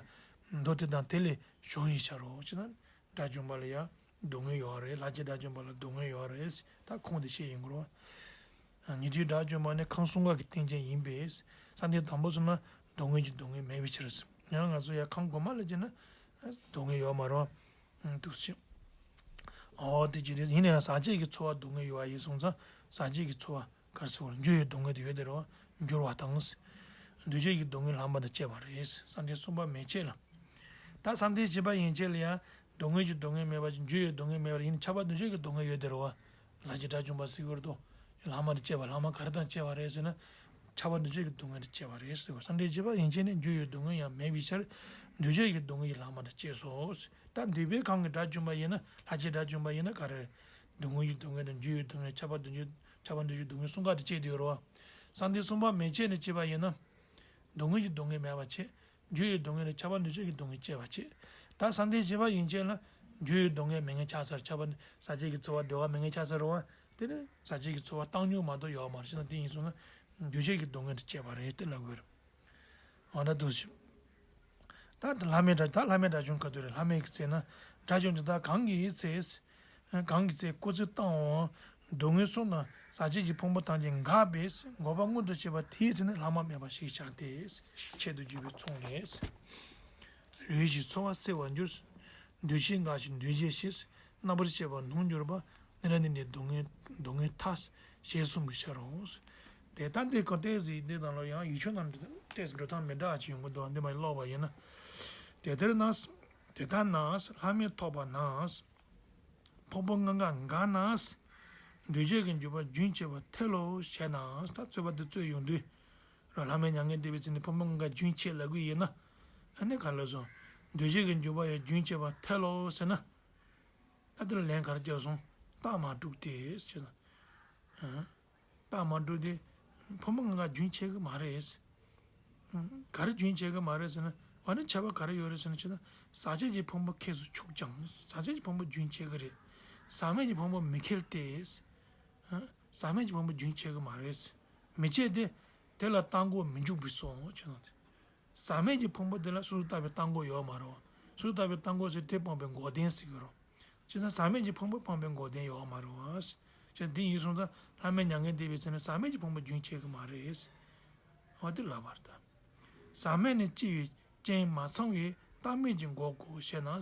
མདོ་དེ་དང་དེ་ལས་བྱུང་ཡི་ཤ་རོ་ཅེ་ན། དགྲ་བཅོམ་པ་ལ་ཡང་སྡུག་བསྔལ་ཡོད་རེད། ལྷ་སྐྱེས་དགྲ་བཅོམ་པ་ལ་སྡུག་བསྔལ་ཡོད་རེད། ད་ཁུངས་དེ་བཤད་ཡིན་དགོས་རེད་བ། ཉན་ཐོས་དགྲ་བཅོམ་པ་ནི་ཁམས་གསུམ་ཀ་གི་རྟེན་ཅན་ཡིན་པས་བསམ་གཏན་དང་པོ་ཚུལ་ན་སྡུག་བསྔལ་གྱི་སྡུག་བསྔལ་མེད་པའི་ཕྱིར། ཡང་ང་ཚོ་ཡང་ཁམས་གོང་མ་ལ་བྱས་ན་སྡུག་བསྔལ་ཡོད་མ་རེད་བ། འདུག་ཕྱིར། ཨོ་དེ་ཅི་རེད། ཡིན་ན་ཡང་ཟག་བཅས་ཀྱི་ཚོར་བ་སྡུག་བསྔལ་ཡོད་པ་ཡིན་སོང་ཙང་ཟག་བཅས་ཀྱི་ཚོར་བ། གར་སོགས་འགྱུར་བའི་སྡུག་བསྔལ་དུ་ཡོད་དེ་རེད་བ། འགྱུར་བ་དང་། འདུས་བྱས་ཀྱི་སྡུག་བསྔལ་ལྷག་མ་དང་བཅས་པ་རེད། བསམ་གཏན་གསུམ་པ་མེད་ཅེས་ལ། ད་བསམ་གཏན་བཞི་པ་ཡན་ཆད་ལ་ཡང་སྡུག་བསྔལ་གྱི་སྡུག་བསྔལ་མེད་པ་ཅིག་འགྱུར་བའི་སྡུག་བསྔལ་མེད་པ་ཡིན་ན་ཁྱབ་པ་འདུས་བྱས་ཀྱི་སྡུག་བསྔལ་ཡོད་དེ་རེད་བ། ལྷ་སྐྱེས་དགྲ་བཅོམ་པ་སྲིད་གོ་ར་དོ། ལྷག་མ་དང་བཅས་པ་ལྷག་མ་ག་རེ་དང་བཅས་པ་རེད་ཟེར་ན། ཁྱབ་པ་འདུས་བྱས་ཀྱི་སྡུག་བསྔལ་དང་བཅས་པ་རེད་ཟེར་བ། བསམ་གཏན་བཞི་པ་ཡན་ཆད་ནི་འགྱུར་བའི་སྡུག་བསྔལ་ཡང་མེད་པའི་ཕྱིར། འདུས་བྱས་ཀྱི་སྡུག་བསྔལ་གྱི་ལྷག་མ་དང་བཅས་སོ། ད་འདུས་པའི་ཁམས་ཀྱི་དགྲ་བཅོམ་པ་ཡིན་ན་ལྷ་སྐྱེས་དགྲ་བཅོམ་པ་ཡིན་ན་ག་རེ་རེད། སྡུག་བསྔལ་གྱི་སྡུག་བསྔལ་དང་འགྱུར་བའི་སྡུག་བསྔལ་ཁྱབ་པ་འདུས་བྱས་ཁྱབ་པ་འདུས་བྱས་སྡུག་བསྔལ་གསུམ་ཀ་དང་བཅས་ཏེ་ཡོད་རེད་བ། བསམ་གཏན་གསུམ་པ་མེད་ཅེས་ནི་བཅས་པ་ཡིན་ན། སྡུག་བསྔལ་གྱི་སྡུག་བསྔལ་མེད་པ་བྱས། འགྱུར་བའི་སྡུག་བསྔལ་ལ་ཁྱབ་པ་འདུས་བྱས་ཀྱི་སྡུག་བསྔལ་བཅས་པ་བྱེད། ད་བསམ་གཏན་བཞི་པ་ཡན་ཆད་ལ་འགྱུར་བའི་སྡུག་བསྔལ་མེད་མཁན་ཆགས་ཚར། ཁྱབ་པ་ཟག་བཅས་ཀྱི་ཚོར་བ་བདེ་བ་མེད་མཁན་ཆགས་ཚར་རེད་བ། དེ་ནི་ཟག་བཅས་ཀྱི་ཚོར་བ་བཏང་སྙོམས་མ་གཏོགས་ཡོད་མ་རེད། ཅི་ན་དེ་ཡིན་སོང་ན་འདུས་བྱས་ཀྱི་སྡུག་བསྔལ་དང་བཅས་པ་རེད་དེ་ལབ་དགོས་རེད། འོ་ན་འདུག་ཞིག་ད་ལྷག་མེད་དགྲ་ད་ལྷག་མེད་དགྲ་བཅོམ་ག་དུས་རེད། ལྷག་མེད་ཀྱི་ཚེ་ན་དགྲ་བཅོམ་དེ་དག་གང་གི་ཚེ། གང་གི་ཚེ་སྐུ་ཚེ་བཏང་བའམ་སྡུག་བསྔལ་གསུམ་དང་ཟག་བཅས་ཀྱི་ཕུང་པོ་ཐམས་ཅད་འགགས་པས་འགོག་པ་མངོན་དུ་བྱེད་པ་དེའི་ཚེ་ནི་ལྷག་མ་མེད་པ་ཞིག་བྱ་སྟེ། ཆེད་དུ་བརྗོད་པའི་མཚུངས་ལས། ལུས་ཀྱི་ཚོར་བ་སེལ་བར་འགྱུར། འདུ་ཤེས་འགགས་ཤིང་འདུ་བྱེད་ཞི། རྣམ་པར་ཤེས་པ་ནུབ་གྱུར་པ། ནི་ར་ནི་ནི་སྡུག་བསྔལ་སྡུག་བསྔལ་མཐའ། ཞེས་གསུངས་པའི་ཕྱིར་རོ། དེ་ལྟར་འདི་གོ་ཏོག་ཙམ་འདི་དང་ལོ་ཡང་ཡིག་ཆུང་ནང་ཏོག་ཙམ་འགྲོ་སྟངས་མི་འདྲ་བ་ཅིག་ཡོང་གི་འདུག་འདི་མ་ཀློག་པ་ཡིན་ན། དེ་ལྟར་ན། དེ་ལྟར་ན་ལྷག་མེད་ཐོབ་པ་ན། ཕུང་པོ་ལྔ་འགགས་ན། འདུས་བྱས་ཀྱི་འཇུག་པ་རྒྱུན་ཆད་པར་ཐལ་ལོ་ཞེ་ན། ད་རྩོད་པ་འདི་རྩོད་ཡོང་དུས། རོ་ལྷག་མེད་མྱ་ངན་འདས་པའི་ཚེ་ནི་ཕུང་པོ་ལྔ་འགགས་རྒྱུན་ཆད་ལབ་ཀྱི་ཡིན་ན། ཨ་ནི་ག་ལ་སོང་། འདུས་བྱས་ཀྱི་འཇུག་པ་ཡང་རྒྱུན་ཆད་པར་ཐལ་ལོ་ཟེར་ན། ད་འདི་ལ་ལན་ག་རེ་རྒྱག་སོང་། རྟགས་མ་གྲུབ་སྟེ་ཟེར་ན། རྟགས་མ་གྲུབ་སྟེ། ཕུང་པོ་ལྔ་འགགས་རྒྱུན་ཆད་ཀྱི་མ་རེད། ག་རེ་རྒྱུན་ཆད་ཀྱི་མ་རེད་ཟེར་ན། འོ་ན་ཁྱད་པར་ག་རེ་ཡོད་རེད་ཟེར་ན། ཁྱེད་ན་ཟག་བཅས་ཀྱི་ཕུང་པོ་ཁྱེར་སོ་ཆུག་ཀྱང་ཟག་བཅས་ཀྱི་ཕུང་པོ་རྒྱུན་ཆད་ཀྱི་རེད། ཟག་མེད་ཀྱི་ཕུང་པོ་མི་ཁྱེར་ཏེ། ཟག་མེད་ཀྱི་ཕུང་པོ་རྒྱུན་ཆད་ཀྱི་མ་རེད། མི་ཆད་དེ། དེ་ལ་རྟག་འགོག་མི་འཇུག་པའི་སོ་ཆེ་ན། ཟག་མེད་ཀྱི་ཕུང་པོ་དེ་ལ་སོ་སོར་བརྟགས་པའི་རྟག་འགོག་ཡོད་མ་རེད། སོ་སོར་བརྟགས་པའི་རྟག་འགོག་ཟེར་དེ་སྤངས་པའི་འགོག་བདེན་ཟེར་གྱི་རེད། བྱས་ཙང་ཟག་མེད་ཀྱི་ཕུང་པོ་སྤངས་པའི་འགོག་བདེན་ཡོད་མ་རེད་བ། བྱས་ཙང་འདི་ཡིན་སོང་ཙང་ལྷག་མེད་མྱ་ངན་འདས་པའི་ཚེ་ན་ཟག་མེད་ཀྱི་ཕུང་པོ་རྒྱུན་ཆད་ཀྱི་མ་རེད། འོ་དེ་ལབ་པ་རེད་ད། ཟག་མེད་ནི་སྐྱེ་བའི་རྐྱེན་མ་ཚང་བས་རྟག་མེད་ཀྱི་འགོག་གོ་ཞེ་ན།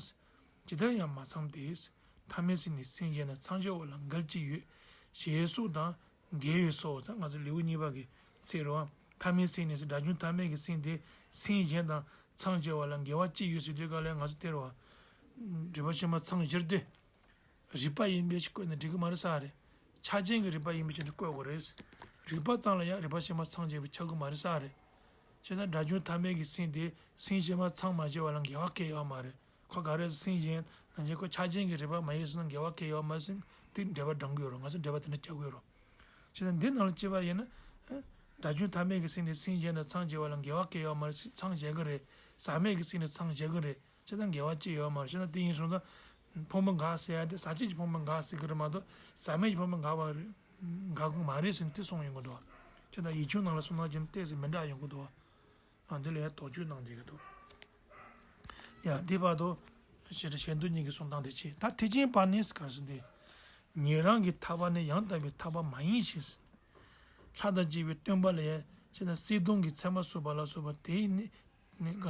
ཇི་ལྟར་ཡང་མ་ཚང་སྟེ། ཐ་མའི་སེམས་ནི་སེམས་གཞན་དང་ཚང་བྱེད་པ་ལ་འགལ་གྱི་ཡོད། ཞེས་སོགས་དང་འགལ་བའི་སོ་དང་ང་ཚོ་ལེའུ་གཉིས་པ་གི་ཚིག་རེད་བ། ཐ་མའི་སེམས་ནི་དགྲ་བཅོམ་ཐ་མའི་གི་སེམས་དེ་སེམས་གཞན་དང་ཚང་བྱེད་པ་ལ་འགལ་བ་ཅི་ཡོད་ཟེར་དུས་ག་ལ་ང་ཚོ་སྟེར་བ། རིག་པ་ཕྱི་མ་ཚང་བཞིར་ཏེ། རིག་པ་ཡིན་པའི་ཕྱིར་བཀོད་ན་འགྲིག་གི་མ་རེད་ས་རེད། ཆ་ཅན་གྱི་རིག་པ་ཡིན་པའི་ཕྱིར་བཀོད་དགོས་རེད། རིག་པ་ཙམ་ལ་ཡང་རིག་པ་ཕྱི་མ་ཚང་བྱེད་པའི་ཆགས་ཀྱི་མ་རེད་ས་རེད། བྱས་ཙང་དགྲ་བཅོམ་ཐ་མའི་གི་སེམས་དེ་སེམས་ཕྱི་མ་ཚང་མ་བྱེད་པ་ལ་འགལ་བ་གང་ཡང་ཡོད་མ་རེད། ཁོ་ག་རེ་སེམས་གཞན་ནང་བཞིན་ཁོ་ཆ་ཅན་གྱི་རིག་པ་མ་ཡིན་སོང་ན་འགལ་བ་གང་ཡང་ཡོད་མ་རེད་ཟེར། དེ་འགྲེལ་པ་བགྲང་གི་ཡོད་རེད། ང་ཚོ་འགྲེལ་པ་དེ་འདྲ་རྒྱག་གི་ཡོད་རེད། བྱས་ཙང་འདི་ནང་ལ་བྱས་པ་ཡིན་ན། ཨ། བདག་ཆོས་ཐ་མལ་གྱི་སེམས་ནི་སེམས་བྱས་ན་མཚང་བྱེད་པ་ལ་འགལ་བ་སྐྱེ་ཡོད་མ་རེད། མཚང་བྱེད་ཀྱི་རེད། ཟག་མེད་ཀྱི་སེམས་ནི་མཚང་བྱེད་ཀྱི་རེད། བྱས་ཙང་འགལ་བ་སྐྱེ་ཡོད་མ་རེད། བྱས་ཙང་དེ་ཡིན་སོང་ཙང་ཕུང་པོ་འགག་ཟེར་ཡ་དེ་ཟག་བཅས་ཀྱི་ཕུང་པོ་འགག་ཟེར་གྱི་རེད་མ་གཏོགས་ཟག་མེད་ཀྱི་ཕུང་པོ་འགག་པ་རེད། འགག་གི་མ་རེད་ཟེར་ནས་དེ་གསུངས་ཡོང་གི་འདུག་བྱས་ཙང་ཡིག་ཆུང་ནང་ལ་གསུངས་ན་ཅིག་ཏོག་ཙམ་མི་འདྲ་ཡོང་གི་འདུག་ཨ། འདི་ལ་ཡང་དོགས་གཅོད་གནང་བསྡད་ཀྱི་འདུག་ཡ། འདི་བར་དུ་ཞེས་གྲྭ་ཞལ་འདོན་གཉིས་ཀྱི་གསུང་སྟངས་དེ་བྱས། ད་ཐེག་ཆེན་བར་ནི་ག་རེ་ཟེར་འདི། ཉན་རང་གི་ཐར་པ་ནི་ཡང་དག་པའི་ཐར་པ་མ་ཡིན་ཞིང་། ལྷ་དང་བཅས་པའི་སྟོན་པ་ལ་ཡང་ཞེ་ན་གསེར་གདུང་གི་ཚད་མ་སོགས་པ་ལ་སོགས་པ་དེ་ནི་ནི་ག་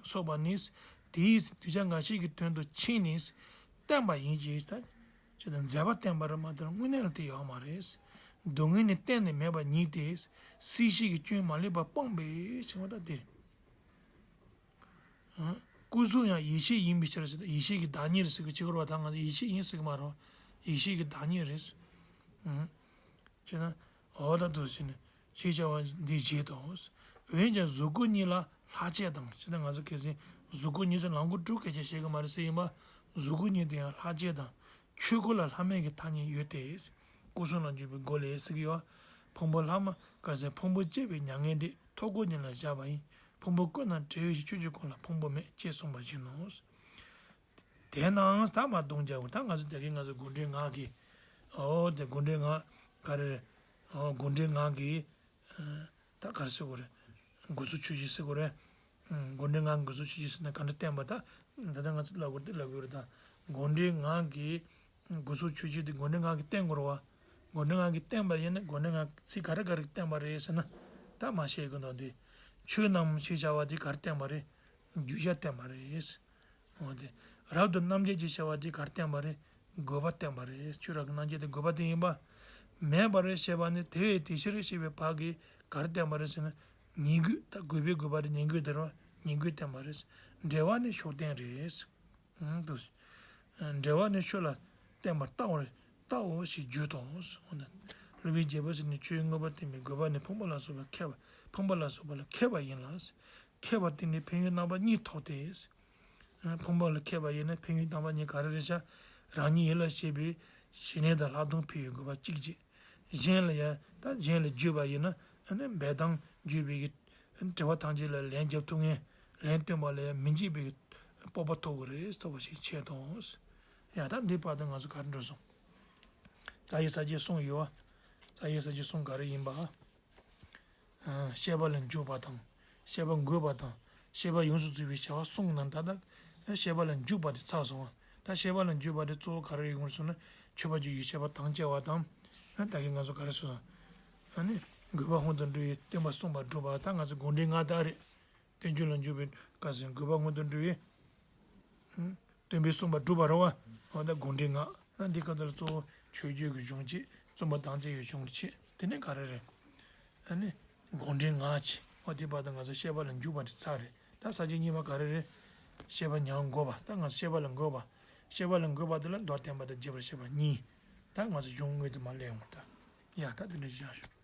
སོགས་པ་ནི། དེའི་གདུལ་བྱ་འགའ་ཞིག་གི་དོན་དུ་ཕྱིན་ནས་བསྟན་པ་ཡིན་གྱི། ད་ཅི་ད་མཛད་པ་བསྟན་པ་རེད་མ་གཏོགས་དངོས་གནས་ལ་དེ་ཡོད་མ་རེད། སྡུག་བསྔལ་ནི་གཏན་ནས་མེད་པ་ཉིད་དེ། སྲིད་ཞི་གི་སྐྱོན་མ་ལུས་པ་སྤངས་པའི་ཕྱིར་མ་ད་དེ། ཨ། སྐུ་གཟུགས་ཡང་ཡེ་ཤེས་ཡིན་པའི་ཕྱིར་ཟེར། ཡེ་ཤེས་ཀྱི་བདག་ཉིད་རེད་ཟེར་གི་ཅི་ག་རེད་བ། ད་ང་ཚོ་ཡེ་ཤེས་ཡིན་ཟེར་གི་མ་རེད་བ། ཡེ་ཤེས་ཀྱི་བདག་ཉིད་རེད། ཨ། ཅེ་ན། འོ་ད་དུ་ཟེར་ནས་ཞེས་བྱ་བ་འདི་བཞེད་དོ། འོན་ཀྱང་གཟུགས་སྐུ་གཉིས་ལ་ལྷག་བཅས་དང་། ཅེ་ན་ང་ཚོ་གལ་སྲིད་གཟུགས་སྐུ་གཉིས་ཟེར་ལམ་སྐོར་དྲུག་སྐད་ཆ་བཤད་གི་མ་རེད་ཟེར་ཡིན་པ། གཟུགས་སྐུ་གཉིས་དེ་ཡང་ལྷག་བཅས་དང་། ཆོས་སྐུ་ལ་ལྷག་མེད་ཀྱི་ཐ་སྙད་ཡོད་དེ། སྐུ་གསུམ་ལ་འཇུག་པའི་སྒོ་ལས་ཟེར་གི་ཡོད། ཕུང་པོ་ལྷག་མ་ག་ཟེར་ཕུང་པོ་བཅད་པའི་མྱ་ངན་འདས་ཐོབ་གོ་གཉིས་ལ་བཞག་པ་ཡིན། ཕུང་པོ་ཀུན་ན་བྲལ་བའི་ཕྱིར་ཆོས་ཀྱི་སྐུ་ལ་ཕུང་པོ་མེད་ཅེས་གསུངས་པ་བཞིན་ནོ། དེས་ན་ད་མ་གདུང་རྒྱག་དགོས། ད་ང་ཚོ་དེ་གའི་ང་ཚོ་དགོངས་འགྲེལ་ངག་གི། ཨོ་དེ་དགོངས་འགྲེལ་ངག་ག་རེ་རེད། ཨོ་དགོངས་འགྲེལ་ངག་གི། ཨ། ད་ག་རེ་ཟེར་དགོས་རེད། དགོངས་གསུམ་ཆོས་བཞི་ཟེར་དགོས་རེད། ཨ། དགོངས་འགྲེལ་ངག་གི་དགོངས་གསུམ་ཆོས་བཞི་ཟེར་ན་ག་འདྲ་བསྟན་པ། ད་ད་ལྟ་ང་ཚོ་ལབ་དགོས་འདི་ལབ་དགོས་རེད། ད་དགོངས་འགྲེལ་ངག་གི་དགོངས་གསུམ་ཆོས་བཞི་དེ་དགོངས་འགྲེལ་ངག་གིས་བསྟན་དགོས་རེད་བ། དགོངས་འགྲེལ་ངག་གིས་བསྟན་པ་ཡིན་ན་དགོངས་འགྲེལ་ངག་ཚིག་ག་རེ་ག་རེ་བསྟན་པ་རེད་ཟེར་ན། ད་མ་བཤད་གི་འདུག་འདི། ཆོས་རྣམས་ཞེས་བྱ་བ་དེ་ག་རེ་བསྟན་པ་རེད། རྒྱུ་ཆ་བསྟན་པ་རེད། འོ་དེ། རབ་ཏུ་རྣམ་འབྱེད་ཅེས་བྱ་བ་དེ་ག་རེ་བསྟན་པ་རེད། དགོས་པ་བསྟན་པ་རེད། ཆོས་རབ་ཀྱི་རྣམ་འབྱེད་དེ་དགོས་པ་དེ་ཡིན་པ། མེད་པར་ཞེས་པ་ནི་དེ་བས་དེའི་ཕྱིར་ཞེས་པའི་བར་གྱིས་ག་རེ་བསྟན་པ་རེད་ཟེར་ན། ཉེ་དགོས། ད་དགོས་པའི་དགོས་པ་དེ་ཉེ་དགོས་དེ་རེད་བ། ཉེ་དགོས་བསྟན་པ་རེད། འབྲེལ་བ་ནི་ཕྱོགས་བསྟན་རེད། ཨང་དུ། འབྲེལ་བ་ནི་ཆོས་ལ་བརྟེན་པར་ལྟའོ། ལྟའོ་ཞེས་བརྗོད་དོ། སློབ་དཔོན་རྒྱལ་པོ་ཟེར་ནས་ཆོས་མངོན་པར་བསྟན་པའི་དགོས་པ་ནི་ཕུང་པོ་ལ་སོགས་པ་མཁས་པ། ཕུང་པོ་ལ་སོགས་པ་ལ་མཁས་པ་ཡིན་ལ། མཁས་པ་དེ་ནི་ཕན་ཡོན་རྣམ་པ་གཉིས་ཐོབ་སྟེ། ཕུང་པོ་ལ་མཁས་པ་ཡིན་ན་ཕན་ཡོན་རྣམ་པ་གཉིས་ག་རེ་རེད་ཤག་རང་ཉིད་ཡིད་ལ་བྱེད་པའི་ཞི་གནས་དང་ལྷག་མཐོང་འཕེལ་བའི་དགོས་པ་གཅིག་བྱས། གཞན་ལ་ཡང་ད་གཞན་ལ་བརྗོད་པ་ཡིན་ན་ཨ་ནི་འབད་དང་བརྗོད་པའི་གི་དྲི་བ་ཐམས་ཅད་ལ་ལན་རྒྱབ་ཐུབ་མཁན། ལན་སྟོན་པ་ལ་ཡང་མི་འཇིགས་པའི་གི་སྤོབས་པ་ཐོབ་དགོས་རེད། ཐོབ་པ་ཞིག་བྱས་དང་། ཡང་ད་འདི་བར་དུ་ང་ཚོ་ག་རེ་འགྲོ་སོང་། རྩ་བའི་ས་བཅད་གསུམ་ཡོད་པ། རྩ་བའི་ས་བཅད་གསུམ་ག་རེ་ཡིན་པ། ཨ། བཤད་པ་ལ་འཇུག་པ་དང་། བཤད་པ་འགོད་པ་དང་། བཤད་པ་ཡོངས་སུ་རྫོགས་པའི་བྱ་བ་གསུམ་ནང་ད་ལྟ་བཤད་པ་ལ་འཇུག་པ་དེ་ཚར་སོང་བ། ད་བཤད་པ་ལ་འཇུག་པ་དེ་གཙོ་བོ་ག་རེ་ཡོང་གི་སོང་ན། མཆོད་པར་བརྗོད་ཀྱི་བཤད་པ་དང་བཅས་པ་དང་། ཨ། ད་གིན་ང་ཚོ་ག་རེ་ཟེར་སོང་། ཨ་ནི་དགོས་པ་སྔོན་དུ་འགྲོ་བའི་སྟོན་པ་གསུངས་པ་སྒྲུབ་པ། ད་ང་ཚོ་དགོངས་འགྲེལ་ལྔ་དག་རེད། བསྟན་བཅོས་ལ་འཇུག་པའི་སྐབས་སུ་དགོས་པ་སྔོན་དུ་འགྲོ་བའི། ཨ། སྟོན་པས་གསུངས་པ་སྒྲུབ་པ་རེད་བ། འོ་ད་དགོངས་འགྲེལ་ལྔ། ཨ། འདི་སྐབས་དེར་གཙོ་བོ་མཆོད་བརྗོད་ཀྱི་གཞུང་བཅས། རྩོམ་པ་དང་བཅས་ཀྱི་གཞུང་བཅས། དེ་ནས་ག་རེ་རེད། ཨ་ནི་དགོངས་འགྲེལ་ལྔ་བྱས། འོ་དེ་བར་དུ་ང་ཚོ་བཤད་པ་ལ་འཇུག་པ་དེ་ཚར་རེད། ད་ས་བཅད་གཉིས་པ་ག་རེ་རེད། བཤད་པ་ཉམས་དགོས་པ། ད་ང་ཚོ་བཤད་པ་ལ་འགོད་པ། བཤད་པ་ལ་འགོད་པ་དེ་ལ་མདོར་བསྟན་པ་དང་རྒྱས་པར་བཤད་པ་གཉིས། ད་ང་ཚོ་གཞུང་དངོས་དེ་མར་སླེབས་ཡོང་། ད་ཡ་ད་དེ་འདྲ་ཞིག་བཞག་ཞུ།